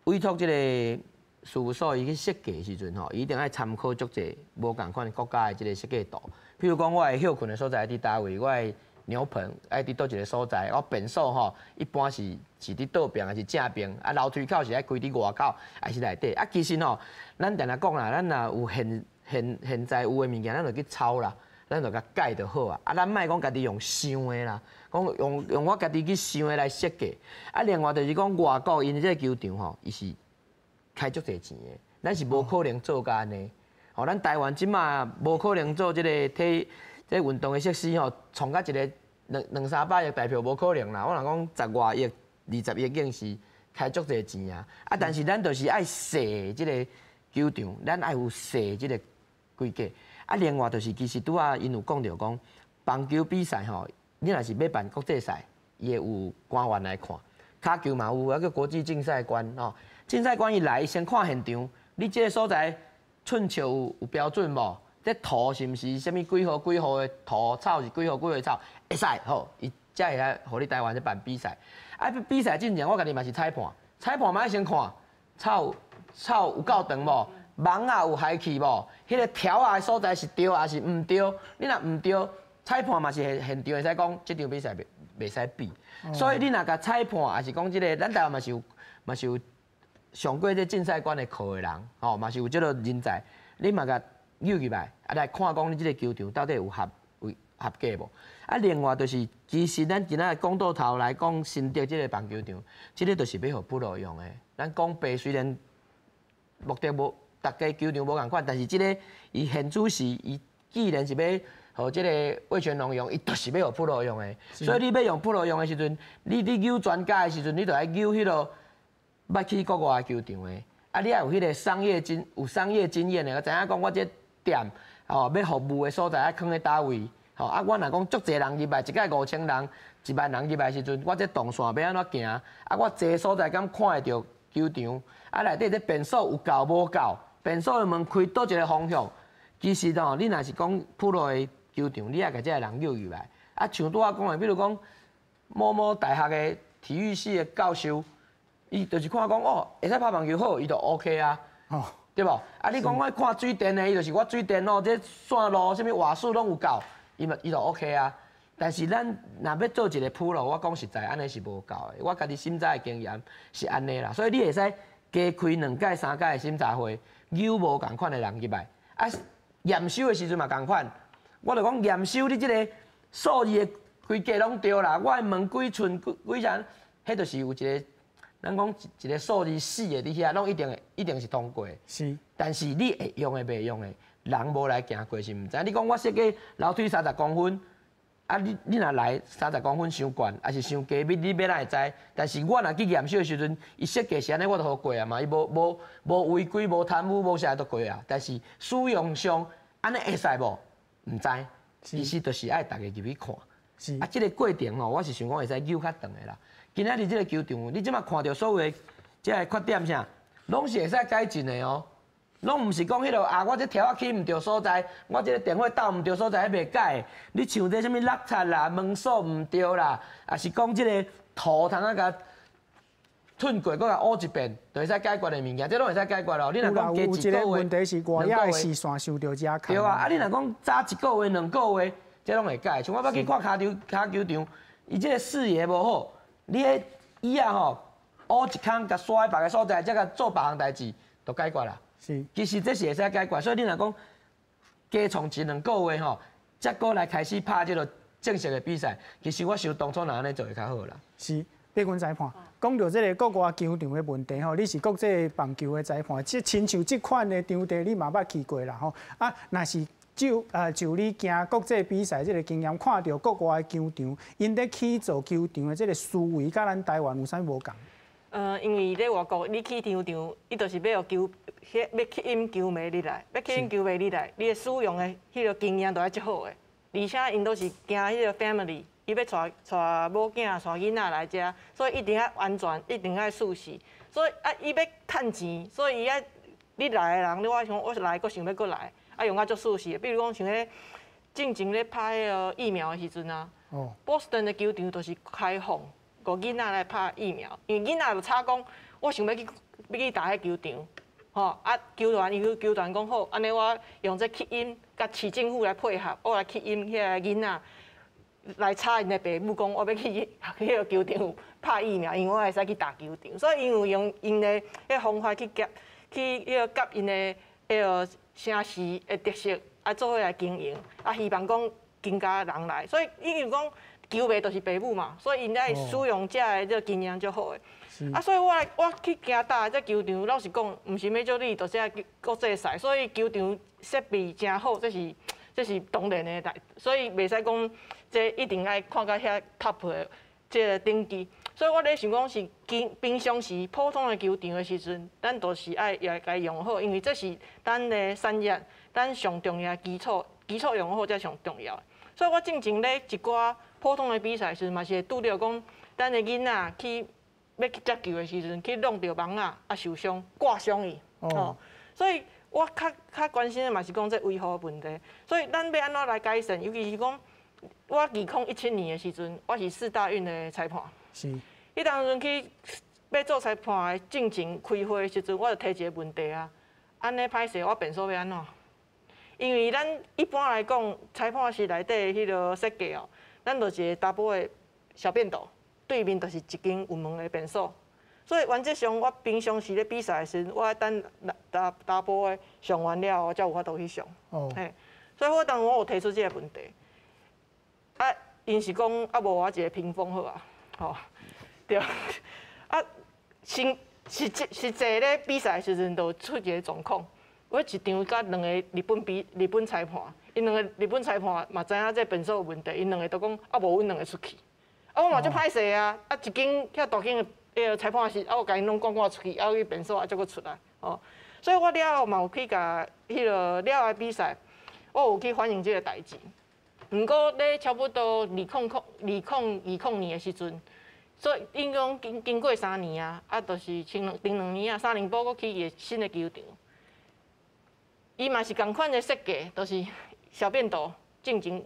委託這个事務所伊去設計的時陣吼，伊一定愛參考足濟無仝款國家的這个設計圖。譬如講，我的歇睏的所在佇佗位，我的牛棚愛佇佗一个所在，我便所吼一般是佇倒爿還是正爿？啊，樓梯口是愛開佇外口還是內底？啊，其實吼，咱定定講啦，咱若有現在有的物件，咱就去抄啦，咱就共改就好啊。啊，咱莫講家己用想的啦，講用我家己去想的來設計。啊，另外就是講外國𪜶這个球場吼，伊是開足濟錢的，咱是無可能做甲按呢。吼，咱台灣這馬無可能做這个體這運動的設施吼，創甲一个兩三百億台票無可能啦。我若講十外億、20億，已經是開足濟錢啊。啊，但是咱就是愛細這个球場，咱愛有細這个規格。啊，另外就是其實拄仔𪜶有講著講，棒球比賽吼，你若是欲辦國際賽，伊會有官員來看，跤球嘛有啊叫國際競賽官吼。競賽官伊來，伊先看現場，你這个所在寸尺有標準無？這土是毋是啥物幾號幾號的土，草是幾號幾號的草，會使好，伊才會來予你台灣咧辦比賽。啊，比賽進前我家己嘛是裁判，裁判嘛愛先看草有夠長無，網仔有害去無？彼个柱仔的所在是對還是毋對？你若毋對，裁判嘛是現場會使講，這場比賽袂使比。所以你若共裁判，還是講這个，咱台灣嘛是有上過這競賽官的課的人，吼，嘛是有這个人才，你嘛共揪入來，啊來看講你這个球場到底有合格無？啊，另外就是，其實咱今仔講到頭來講，新竹這个棒球場，這个就是欲予プロ用的。咱講白雖然目的無，逐家球場無仝款，但是這个伊現主時，伊既然是欲予這个味全龍用，伊就是欲予プロ用的。所以你欲用プロ用的時陣，你揪專家的時陣，你就愛揪彼个捌去國外的球場的，啊，你愛有彼个商業經驗的，我知影講我這店吼欲服務的所在愛囥佇佗位，吼啊，我若講足濟人入來，一擺5000人、1萬人入來時陣，我這動線欲按怎行？啊，我坐的所在敢看會著球場？啊，內底這便所有夠無夠？便所的門開佗一个方向？其實吼，你若是講プロ的球場，你愛共這个人揪入來。啊，像拄仔講的，比如講某某大學的體育系的教授。伊就是看講哦，會使拍棒球好，伊就 OK 啊，對無？啊，你講我看水電的，伊就是我水電哦，這線路啥物瓦數攏有夠，伊嘛伊就 OK 啊。但是咱若欲做一个プロ，我講實在，按呢是無夠的。我家己審查的經驗是按呢啦，所以你會使加開兩屆、三屆的審查會，揪無仝款的人入來，啊，驗收的時陣嘛仝款。我就講驗收你這个數字的規格攏對啦，我的門幾寸幾幾層，彼就是有一个。咱講一个數字死的佇遐，攏一定會一定是通過。但是你會用的袂用的，人無來行過是毋知。你講我設計樓梯30公分，啊，你若來30公分傷懸，抑是傷低，你欲哪會知？但是我若去驗收的時陣，伊設計是按呢，我就予過啊嘛，伊無違規、無貪污、無啥都過啊。但是使用上按呢會使無？毋知，其實就是愛逐家入去看。啊，這個過程吼，我是想講會使扭較長的啦。今仔日這個球場，你這馬看著所有的這个缺點啥，攏是會使改進的哦。攏毋是講彼落啊，我這柱仔起毋著所在，我這个電火鬥毋著所在，彼袂改。你像這啥物落漆啦、門鎖毋對啦，抑是講這个塗通仔共褪過，閣共烏一遍，就會使解決的物件，這攏會使解決咯。你若講加一個月，問題是外野的視線受著遮對啊，啊你若講早一個月、2個月，這攏會改。像我捌去看跤球場，伊這个視野無好，你彼椅仔吼烏一空，共徙佇別个所在，才共做別項代誌，就解決啦。是，其實這是會使解決，所以你若講加創一兩個月吼，才閣來開始拍這个正式的比賽，其實我想當初若按呢做會較好啦。是，白雲裁判講著這个國外球場的問題吼，你是國際棒球的裁判，這親像這款的場地你嘛捌去過啦吼。啊，若是就你行國際比賽這个經驗，看著國外的球場，𪜶咧起造球場的這个思維，佮咱台灣有啥無仝？因為咧外國，你起球場，伊就是欲予球，彼欲吸引球迷入來，欲吸引球迷入來，你的使用的彼个經驗都愛足好的。而且𪜶都是驚彼个 family，伊欲帶某囝、帶囡仔來遮，所以一定愛安全，一定愛舒適。所以啊，伊欲趁錢，所以伊愛你來的人，你我想我來，閣想欲閣來，啊用甲足舒適的。比如講像彼進前咧拍彼个疫苗的時陣啊，波士頓的球場就是開放。予囡仔來拍疫苗，因為囡仔就吵講，我想欲去打彼球場，吼啊球團伊球團講好，按呢我用這吸引，佮市政府來配合，我來吸引彼个囡仔來吵𪜶的爸母講，我欲去彼个球場拍疫苗，因為我會使去打球場，所以𪜶有用𪜶的彼方法去夾，去彼个夾𪜶的彼个城市的特色，啊做伙來經營，啊希望講增加人來，所以伊就講。球迷就是爸母嘛，所以𪜶愛使用者的這個經驗足好的。啊，所以我去加打的這球場，老實講，毋是 Major League，就是國際賽，所以球場設備誠好，這是當然的代。所以袂使講這一定愛看到遐 top 的這个等級。所以我咧想講是，平常時普通的球場的時陣，咱都是愛也共用好，因為這是咱的產業，咱上重要的基礎，基礎用好才上重要。所以我進前咧一寡普通的比賽時，嘛是會拄著講，咱的囡仔去欲去接球的時陣，去弄著網仔，啊受傷割傷伊，哦，所以我較關心的嘛是講這維護的問題。所以咱欲按怎來改善？尤其是講，我2017年的時陣，我是世大運的裁判。是。彼當陣去欲做裁判的進前開會的時陣，我就提一个問題啊，按呢歹勢，我便所欲按怎？因為咱一般來講，裁判室內底彼个設計哦，咱就是一个查埔的小便斗，對面就是一間有門的便所，所以原則上我平常時咧比賽的時陣，我愛等查埔的上完了後，我才有法度去上。哦。嘿，所以我當時我有提出這个問題，啊，𪜶是講啊，無我一个屏風好啊，吼，對，啊，先實際實際咧比賽的時陣，就出一个狀況。我一場佮兩个日本比日本裁判，𪜶兩個日本裁判嘛知影這便所有問題，𪜶兩个都講啊無阮兩个出去，啊我嘛足歹勢啊，啊一間遐大間的彼个裁判室，啊我共𪜶攏趕趕出去，啊去便所啊才閣出來，哦，所以我了後嘛有去共彼个了後比賽，我有去反映這个代誌。毋過咧差不多2020年的時陣，所以應該經過3年啊，啊就是前兩頂兩年啊，三重埔閣起一个新的球場。伊嘛是仝款的設計，就是小便斗進前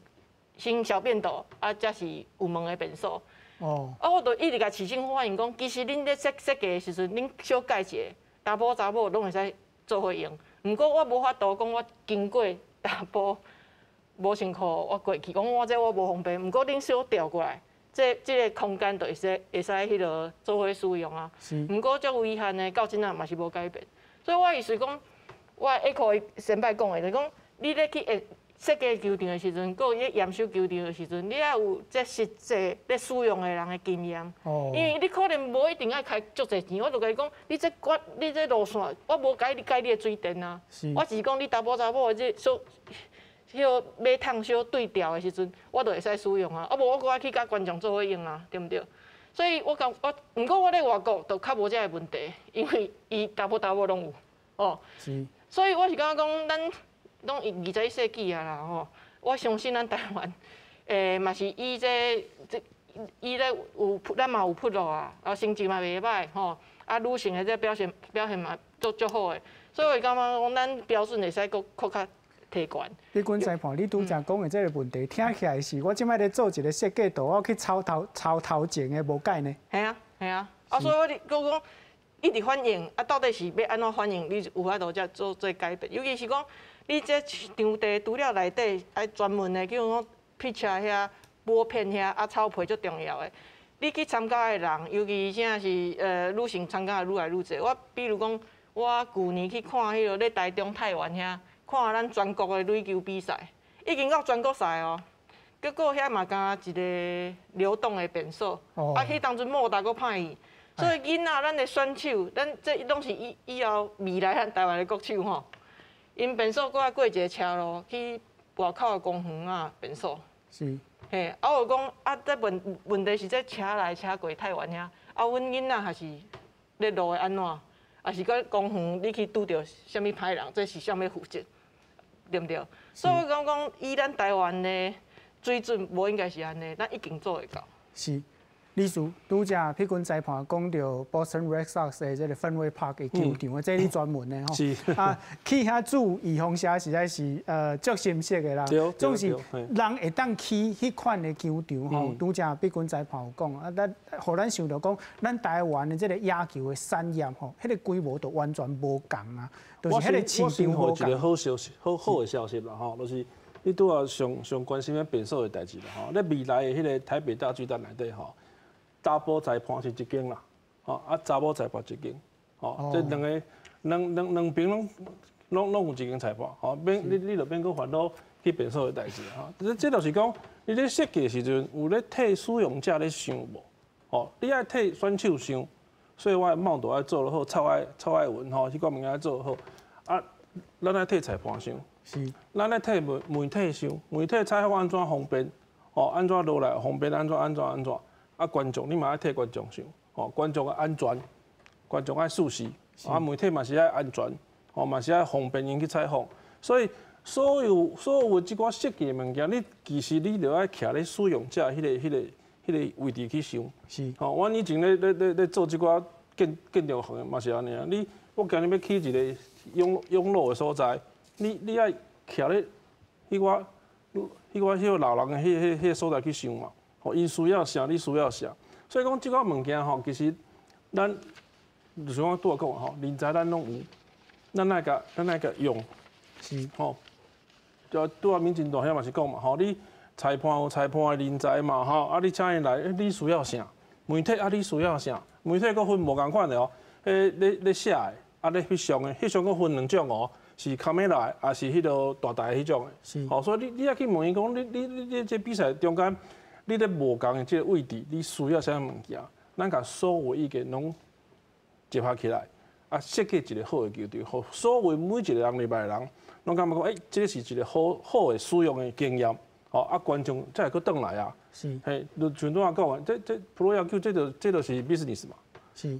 先小便斗，啊，才是有門的便所。哦。啊，我就一直共市政府反映講，其實恁咧設計的時陣，恁小改一下，查埔查某攏會使做伙用。毋過我無法度講，我經過查埔無穿褲，我過去，講我這我無方便。毋過恁小調過來，這个空間就會使彼个做伙使用啊。是。毋過足遺憾的，到這仔嘛是無改變。所以我意思講。我下課先擺講的，就是講你咧去設計球場的時陣，閣咧驗收球場的時陣，你愛有這實際咧使用的人的經驗。哦。因為你可能無一定愛開足濟錢，我就共伊講，你這管，你這路線，我無改你改你的水電啊。是。我只是講你查埔查某的這所彼个马桶小对调的时阵，我就会使使用啊。啊无我阁爱去佮观众做伙用啊，对毋对？所以我讲我，毋过我咧外国就较无这个问题，因为伊查某查某拢有，哦。是。所以我是感觉讲，咱拢21世纪啊啦吼，我相信咱台湾，嘛是以这以咧有咱嘛有 pro 啊，啊成績嘛袂䆀吼，啊女性的這表現嘛足足好的，所以我感覺講咱標準會使閣閣較提懸。李君裁判，你拄才講的這個問題，聽起來是我這擺咧做一個設計圖，我去抄頭抄頭前的無解呢？係啊係啊，啊所以我閣講一直反映，啊到底是欲按怎反映？你有法度才做這改變，尤其是講你這場地除了內底愛專門的，叫講 pitch 遐、bullpen 遐，啊草皮足重要的。你去參加的人，尤其現在是女性參加的愈來愈濟。我比如講，我舊年去看彼個咧台中太原遐，看咱全國的壘球比賽，已經到全國賽哦。結果遐嘛敢若一個流動的便所，啊，彼當陣莫達閣歹去，所以囡仔咱的選手，咱這攏是以後未來咱台灣的國手吼。𪜶便所閣愛過一個車路去外口的公園啊便所。是。嘿，啊我講啊，這問題是這車來車過太遠遐，啊，阮囡仔還是咧路會按怎？抑是講公園你去拄著啥物歹人，這是啥物負責？對毋對？所以我講講以咱台灣的水準，無應該是按呢，咱一定做會到。是。理事拄才彼群裁判講著 Boston Red Sox 的這個 Fenway Park 的球場，這你專門的吼。是。啊，去遐注預防射實在是足心適的啦。總是人會當去彼款的球場吼。拄才彼群裁判有講啊，咱予咱想著講，咱台灣的這個野球的產業吼，彼個規模都完全無仝啊，就是彼個市場無仝。一個好消息，好好的消息啦吼，就是你拄仔上上關心的便所的代誌啦吼。咧未來的彼個台北大巨蛋內底吼，查埔裁判是一間啦，吼啊查某裁判一間，吼這兩个兩邊攏有一間裁判，吼免你就免閣煩惱去便所的代誌吼。這就是講，你咧設計時陣有咧替使用者咧想無？吼，你愛替選手想，所以我的帽都愛做得好，草愛穩吼，彼款物件愛做得好。啊，咱愛替裁判想，咱愛替媒體想，媒體採訪按怎方便，吼按怎落來方便，按怎按怎按怎。啊，觀眾你嘛愛替觀眾想，吼，觀眾的安全，觀眾愛舒適，啊，媒體嘛是愛安全，吼，嘛是愛方便𪜶去採訪。所以所有這寡設計的物件，你其實你著愛徛咧使用者彼個位置去想。吼，阮以前咧做這寡建築行業嘛是按呢啊。你我今日欲起一個養老的所在，你愛徛咧彼寡老人的彼個所在去想嘛。吼，𪜶需要啥，你需要啥，所以講這寡物件吼，其實咱就像我拄仔講吼，人才咱攏有，咱愛共用，吼。就拄仔民進黨遐嘛是講嘛，吼，你裁判有裁判的人才嘛，吼，啊你請伊來，你需要啥？媒體啊你需要啥？媒體閣分無仝款的哦，彼咧寫的，啊咧翕相的，翕相閣分兩種哦，是 camera 的，抑是彼个大台彼種的。吼，所以你愛去問伊講，你這比賽中間，你咧無仝的這个位置，你需要啥物件？咱共所有意見攏集合起來，啊，設計一個好的球場，予所有每一個人入來的人，攏感覺講，欸，這個是一個好好的使用的經驗，吼，啊，觀眾才會閣轉來啊。嘿，就像拄仔講的，這 pro 野球，這就是 business 嘛。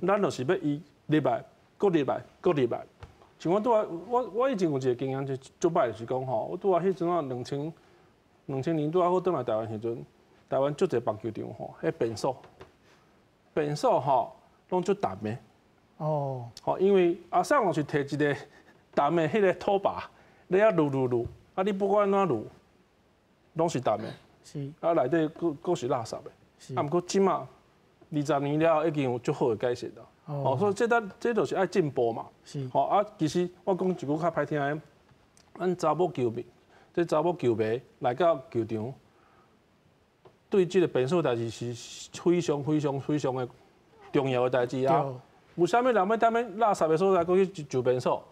咱就是欲伊入來，閣入來，閣入來。像我拄仔，我以前有一個經驗就足歹，就是講吼，我拄仔彼陣啊，2000年拄仔好轉來台灣時陣。台灣足濟棒球場吼，彼便所吼，攏足澹的。吼，因為阿送就是提一個澹的彼個拖把，咧遐擼擼擼，啊你不管按怎擼，攏是澹的。啊內底閣是垃圾的。啊，毋過這馬20年了後已經有足好的改善啦。哦，所以這就是愛進步嘛。吼啊，其實我講一句較歹聽的，咱查某球迷，這查某球迷來到球場。對這個便所代誌是非常非常非常的重要的代誌啊！有啥物人欲踮咧垃圾的所在，閣去上便所？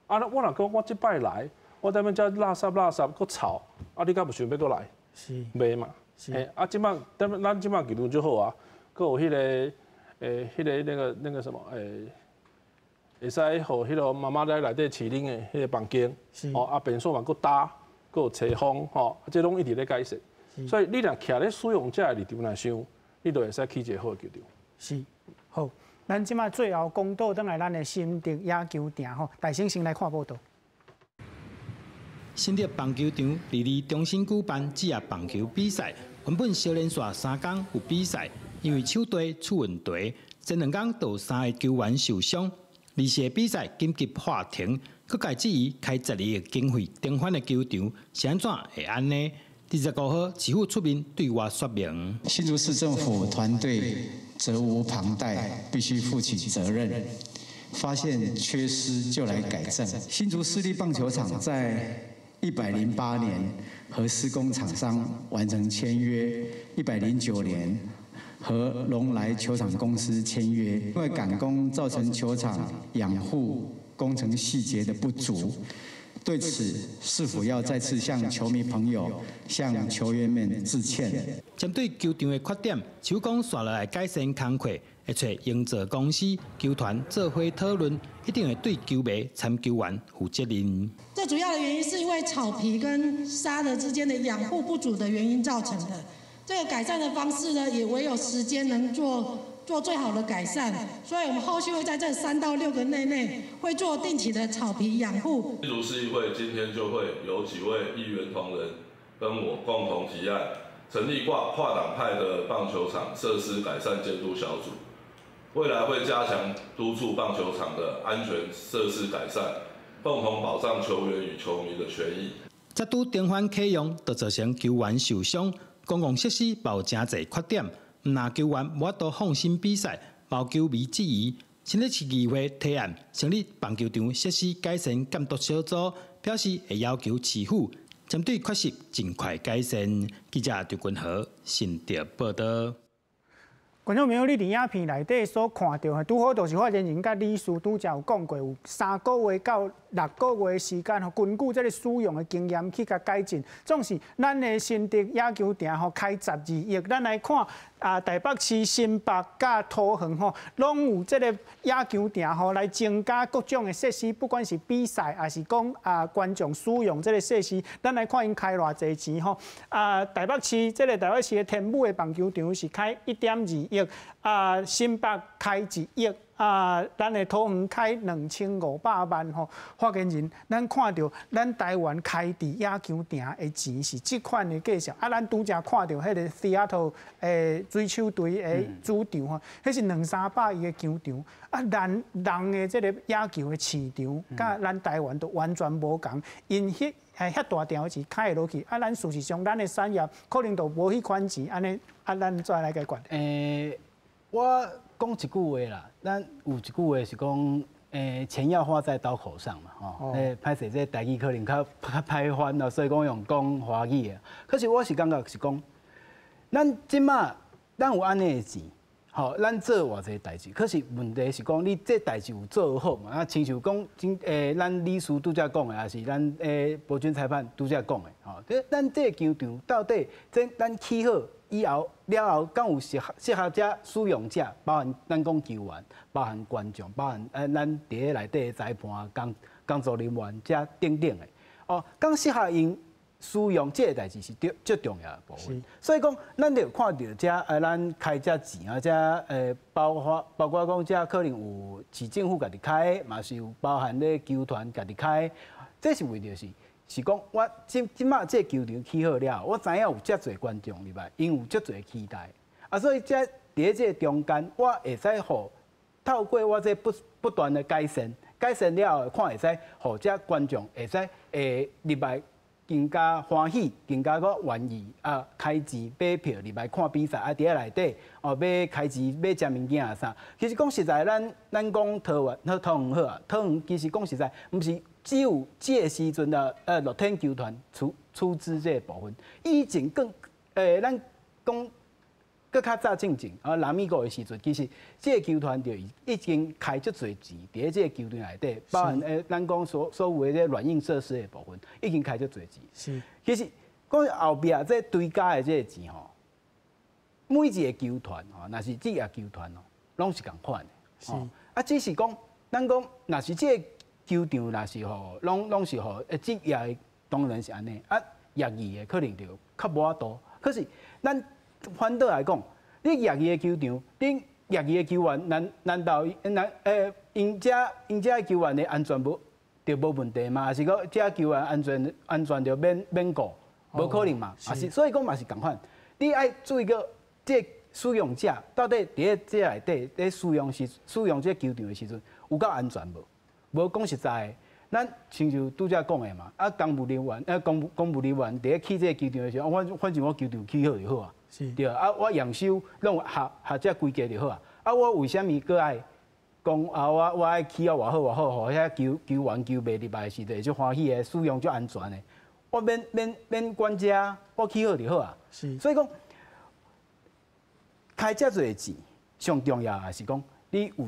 啊，我若講我這擺來，我踮咧遮垃圾垃圾閣臭，啊，你敢有想欲閣來？袂嘛？嘿，啊，這擺咱這擺球場就好啊，閣有彼個那個什麼，會使予彼個媽媽來內底飼奶的彼個房間，哦，啊，便所嘛閣焦，阁有吹风吼，这拢一直咧改善。所以你若徛咧使用者的立场来想，你就会使起一个好的球场。是，好，咱这马最后讲倒转来咱的新竹野球场吼，大先先来看报道。新竹棒球场伫咧重新举办职业棒球比赛，原本小连续3工有比赛，因为手地出问题，前2工就有3个球员受伤，24个比赛紧急喊停，阁共质疑开12亿经费重返的球场是按怎会按呢？25号市府出面对外说明，新竹市政府团队责无旁贷，必须负起责任，发现缺失就来改正。新竹市立棒球场在108年和施工厂商完成签约，109年和龙来球场公司签约，因为赶工造成球场养护工程细节的不足，对此是否要再次向球迷朋友、向球员们致歉？针对球场的缺点，市府讲紲落来改善工课，会揣营造公司、球团做伙讨论，一定会对球迷、参球员负责任。最主要的原因是因为草皮跟沙的之间的养护不足的原因造成的。这个改善的方式呢，也唯有时间能做最好的改善。所以我们后续会在这3到6个月内，会做定期的草皮养护。新竹市议会今天就会有几位议员同仁跟我共同提案，成立跨党派的棒球场设施改善监督小组，未来会加强督促棒球场的安全设施改善，共同保障球员与球迷的权益。才拄重返启用，就造成球员受伤，公共设施嘛有诚济缺点，毋但球员无法度放心比赛，嘛有球迷质疑。新竹市议会提案成立棒球场设施改善监督小组，表示会要求市府针对缺失尽快改善。记者张君和新竹报道。观众朋友，你伫影片内底所看到的，拄好就是发言人佮理事拄才有讲过，有3个月到6个月的时间，吼，根据这个使用的经验去共改进。总是咱的新竹野球场吼开十二亿，咱来看啊，台北市、新北佮桃园吼，拢有这个野球场吼来增加各种的设施，不管是比赛，还是讲啊观众使用这个设施，咱来看𪜶开偌济钱吼。啊，台北市这个台北市的天母的棒球场是开1.2亿。啊，新北开1亿，啊，咱的桃园开2500万吼。发言人，咱看著咱台湾开伫野球场的钱是这款的价钱，啊，咱拄才看著彼个 Seattle 的水手队的主场吼，彼是两三百亿的球场，啊，咱人的这个野球的市场，佮咱台湾都完全无仝，𪜶彼遐大场的钱开会落去，啊，咱事实上咱的产业可能都无彼款钱，按呢，啊，咱怎来解决？我讲一句话啦，咱有一句话是讲，钱要花在刀口上嘛，吼。歹势，这台语可能较较歹翻啦，所以讲用讲华语的。可是我是感觉是讲，咱这马咱有按呢的钱，吼，咱做偌济代志。可是问题是讲，你这代志有做好嘛？啊，亲像讲，咱理事拄才讲的，抑是咱博君裁判拄才讲的，吼。这咱这个球场到底这咱起好以后了后，敢有适合这使用者，包含咱讲球员，包含观众，包含咱伫咧内底的裁判、工作人员这等等的，哦，敢适合𪜶使用这个代志是最最重要的部分。所以讲，咱就看著这咱开这钱啊，这包括讲这可能有市政府家己开，嘛是有包含咧球团家己开，这是为著是讲，我这马这个球场起好了，我知影有遮济观众入来，𪜶有遮济期待，啊，所以这伫咧这个中间，我会使予透过我这不断的改善，改善了后，看会使予这观众会使会入来更加欢喜，更加阁愿意啊，开钱买票入来看比赛，啊，伫咧内底哦欲开钱欲食物件啊啥。其实讲实在，咱讲桃园、桃园好啊，桃园其实讲实在，毋是只有这个时阵的乐天球团出资这个部分，以前更咱讲阁较早进前啊，拉米戈的时阵，其实这个球团就已经开足济钱伫咧这个球场内底，包含咱讲所有的这软硬设施的部分，已经开足济钱。其实讲后壁这追加的这个钱吼，每一个球团吼，若是职业球团哦，拢是仝款的。啊，只是讲咱讲，若是这个球场，若是吼，拢是予职业的當然是按呢。啊，業餘的可能就較無法度。可是咱反倒來講，你業餘的球場，恁業餘的球員，難難道難欸？𪜶遮𪜶遮球員的安全無就無問題嘛？還是講遮球員安全安全就免免顧？無可能嘛？也是所以講嘛是仝款。你愛注意個這個使用者到底佇咧這內底咧使用時使用這個球場的時陣有夠安全無？無講實在的，咱親像拄才講的嘛，啊，公務人員啊，公公務人員佇咧起這個球場的時候，反反正我球場起好就好啊，對啊，我驗收攏合合這規格就好啊。啊，我為啥物閣愛講啊？我我愛起啊偌好偌好，予遐球球員球迷入來時陣會足歡喜的，使用足安全的。我免免免管這，我起好就好啊。所以講，開遮濟錢，上重要也是講你有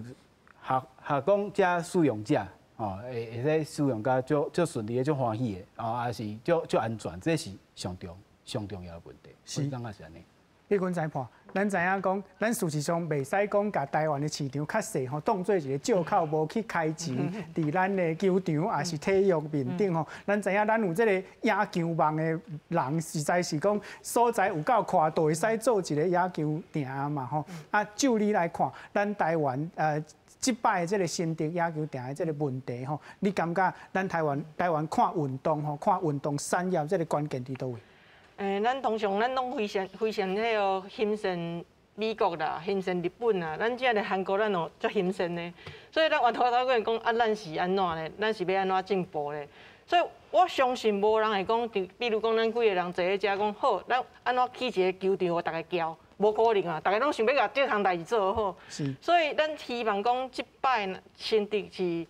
學學講遮使用者，吼會會使使用甲足足順利的、足歡喜的，哦，也是足足安全，這是上重上重要的問題。我感覺是按呢。你阮裁判，咱知影講，咱事實上袂使講共台灣的市場較細吼，當做一個借口無去開錢佇咱的球場，抑是體育面頂吼。咱知影咱有這個野球夢的人，實在是講所在有夠寬，就會使做一個野球場嘛吼。啊，就你來看，咱台灣這擺的這個新竹野球場的這個問題吼，你感覺咱台灣台灣看運動吼，看運動產業這個關鍵佇佗位？欸，咱通常咱攏非常非常彼個欣羨美國啦，欣羨日本啦，咱遮的韓國咱哦足欣羨的，所以咱回頭頭過來講啊，咱是按怎咧？咱是欲按怎進步咧？所以我相信無人會講，比如講咱幾个人坐咧遮講好，咱按怎起一個球場予逐家交，無可能啊！逐家攏想欲共這項代誌做好。所以咱希望講，這擺新竹市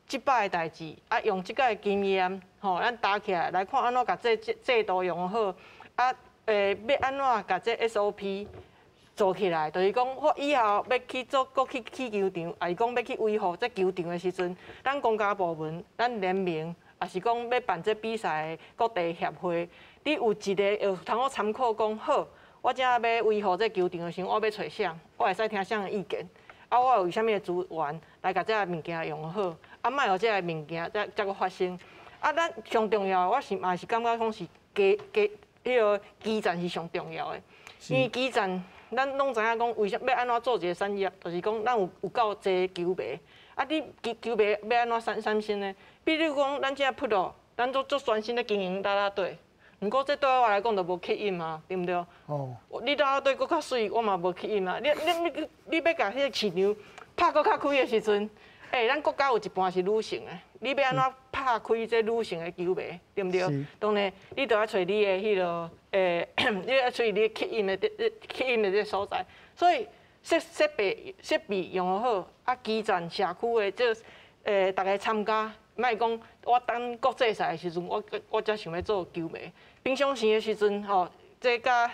這擺的代誌，啊，用這個經驗，吼，咱搭起來來看按怎共這制度用好，啊，欲按怎共這 SOP 做起來，就是講我以後欲去做，閣去起球場，抑是講欲去維護這球場的時陣，咱公家部門、咱聯盟，抑是講欲辦這比賽的各地協會，你有一個有通好參考，講好，我這欲維護這球場的時陣，我欲揣誰，我會使聽誰的意見，啊，我有啥物的資源來共這个物件用好，啊，莫予這个物件才才閣發生。啊，咱上重要的，我是嘛是感覺講是基基彼个基層是上重要的，因為基層咱攏知影講，為啥欲按怎做一個產業，就是講咱有有夠濟球迷，啊，你球球迷欲按怎產產生呢？比如講，咱這噗路，咱都足專心咧經營啦啦隊，毋過這對我來講就無吸引啊，對毋對？哦。你啦啦隊閣較媠，我嘛無吸引啊。你你你你欲共彼個市場拍閣較開的時陣，欸，咱國家有一半是女性的，你欲按怎拍開這女性的球迷，對毋對？當然，你就愛揣你的彼個，欸，你愛揣你吸引的、吸引的這所在。所以設設備設備用好，啊，基層社區的這欸，逐家參加，莫講我等國際賽的時陣，我我才想欲做球迷。平常時的時陣，吼，這佮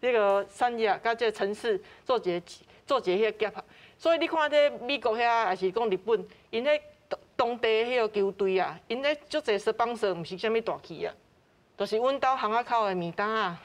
這個產業佮這個城市做一個做一個彼個結合。所以你看這美國遐，抑是講日本，𪜶彼當地彼個球隊啊，𪜶彼足濟 sponsor 毋是啥物大企啊，就是阮兜巷仔口的麵摊仔，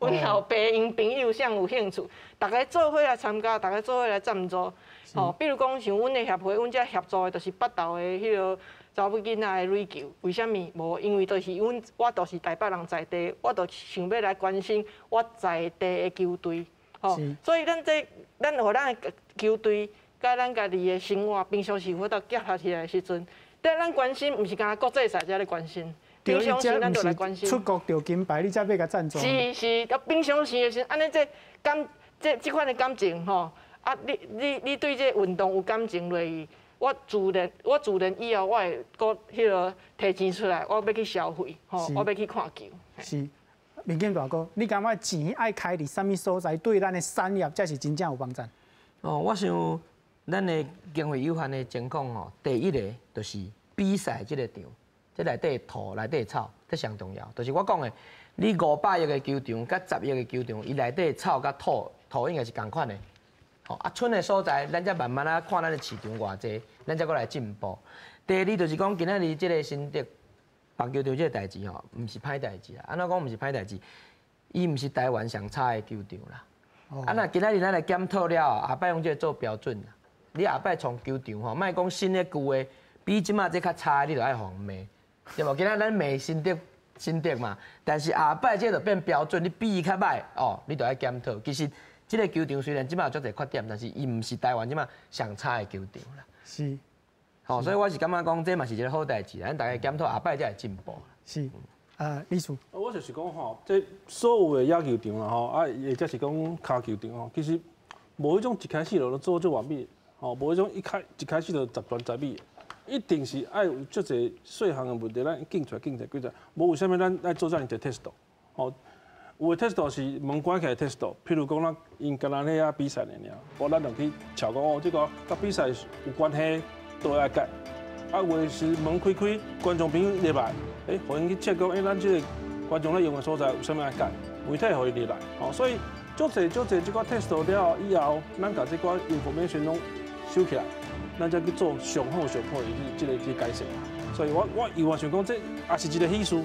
阮老爸𪜶朋友啥有興趣，逐家做伙來參加，逐家做伙來贊助。吼，比如講像阮的協會，阮遮協助的就是北投的彼個查某囡仔的壘球。為啥物？無，因為就是阮，我就是台北人在地，我就想欲來關心我在地的球隊。吼，所以咱這咱予咱的球隊佮咱家己的生活平常時有法度結合起來的時陣，但咱關心，毋是干焦國際賽才咧關心，平常時咱就來關心。出國著金牌，你才欲共贊助。是是，啊，平常時的時陣，按呢這感這這款的感情吼，啊，你你你對這運動有感情落去，我自然我自然以後我會閣彼個提錢出來，我欲去消費，吼，我欲去看球。是。明金大哥，你感覺錢愛開佇啥物所在，對咱的產業才是真正有幫助？哦，我想咱的經費有限的情況吼，第一個就是比賽這個場，這內底土、內底草，這上重要。就是我講的，你500億的球場佮10億的球場，伊內底草佮土土應該是仝款的。吼，啊，賰的所在，咱才慢慢仔看咱的市場偌濟，咱才閣來進步。第二就是講，今仔日這個新竹棒球場這個代誌吼，毋是歹代誌啦。按怎講毋是歹代誌？伊毋是台灣上差的球場啦。啊，若今仔日咱來檢討了後，後擺用這個做標準啦。你後擺創球場吼，莫講新的舊的，比這馬這較差，你就愛予人罵，對無？今仔咱罵新竹新竹嘛。但是下擺這就變標準，你比伊較䆀哦，你就愛檢討。其實這个球場雖然這馬有足濟缺點，但是伊毋是台灣這馬上差的球場啦。吼，所以我是感覺講，這嘛是一个好代誌，咱大家檢討下擺才會進步。是，啊，李叔。我就是講吼，這所有的野球場啦吼，啊，或者是講跤球場吼，其實無彼種一開始就做足完美，吼，無彼種一開始就十全十美，一定是愛有足濟細項的問題，咱檢出來、檢出來、檢出來。無為啥物咱愛做遮爾濟 test？吼，有的 test 是門關起來 test，譬如講咱𪜶干焦咧遐比賽爾爾，無咱就去查講哦，這个佮比賽有關係，都愛改。啊，有的是門開開，觀眾朋友入來，欸，予𪜶去測講，欸，咱這个觀眾咧用的所在有啥物愛改，媒體予𪜶入來，吼，所以足濟足濟這寡 test 了以後，咱共這寡 information 攏收起來，咱才去做上好上好的這个去改善。所以我猶原想講，這也是一个喜事，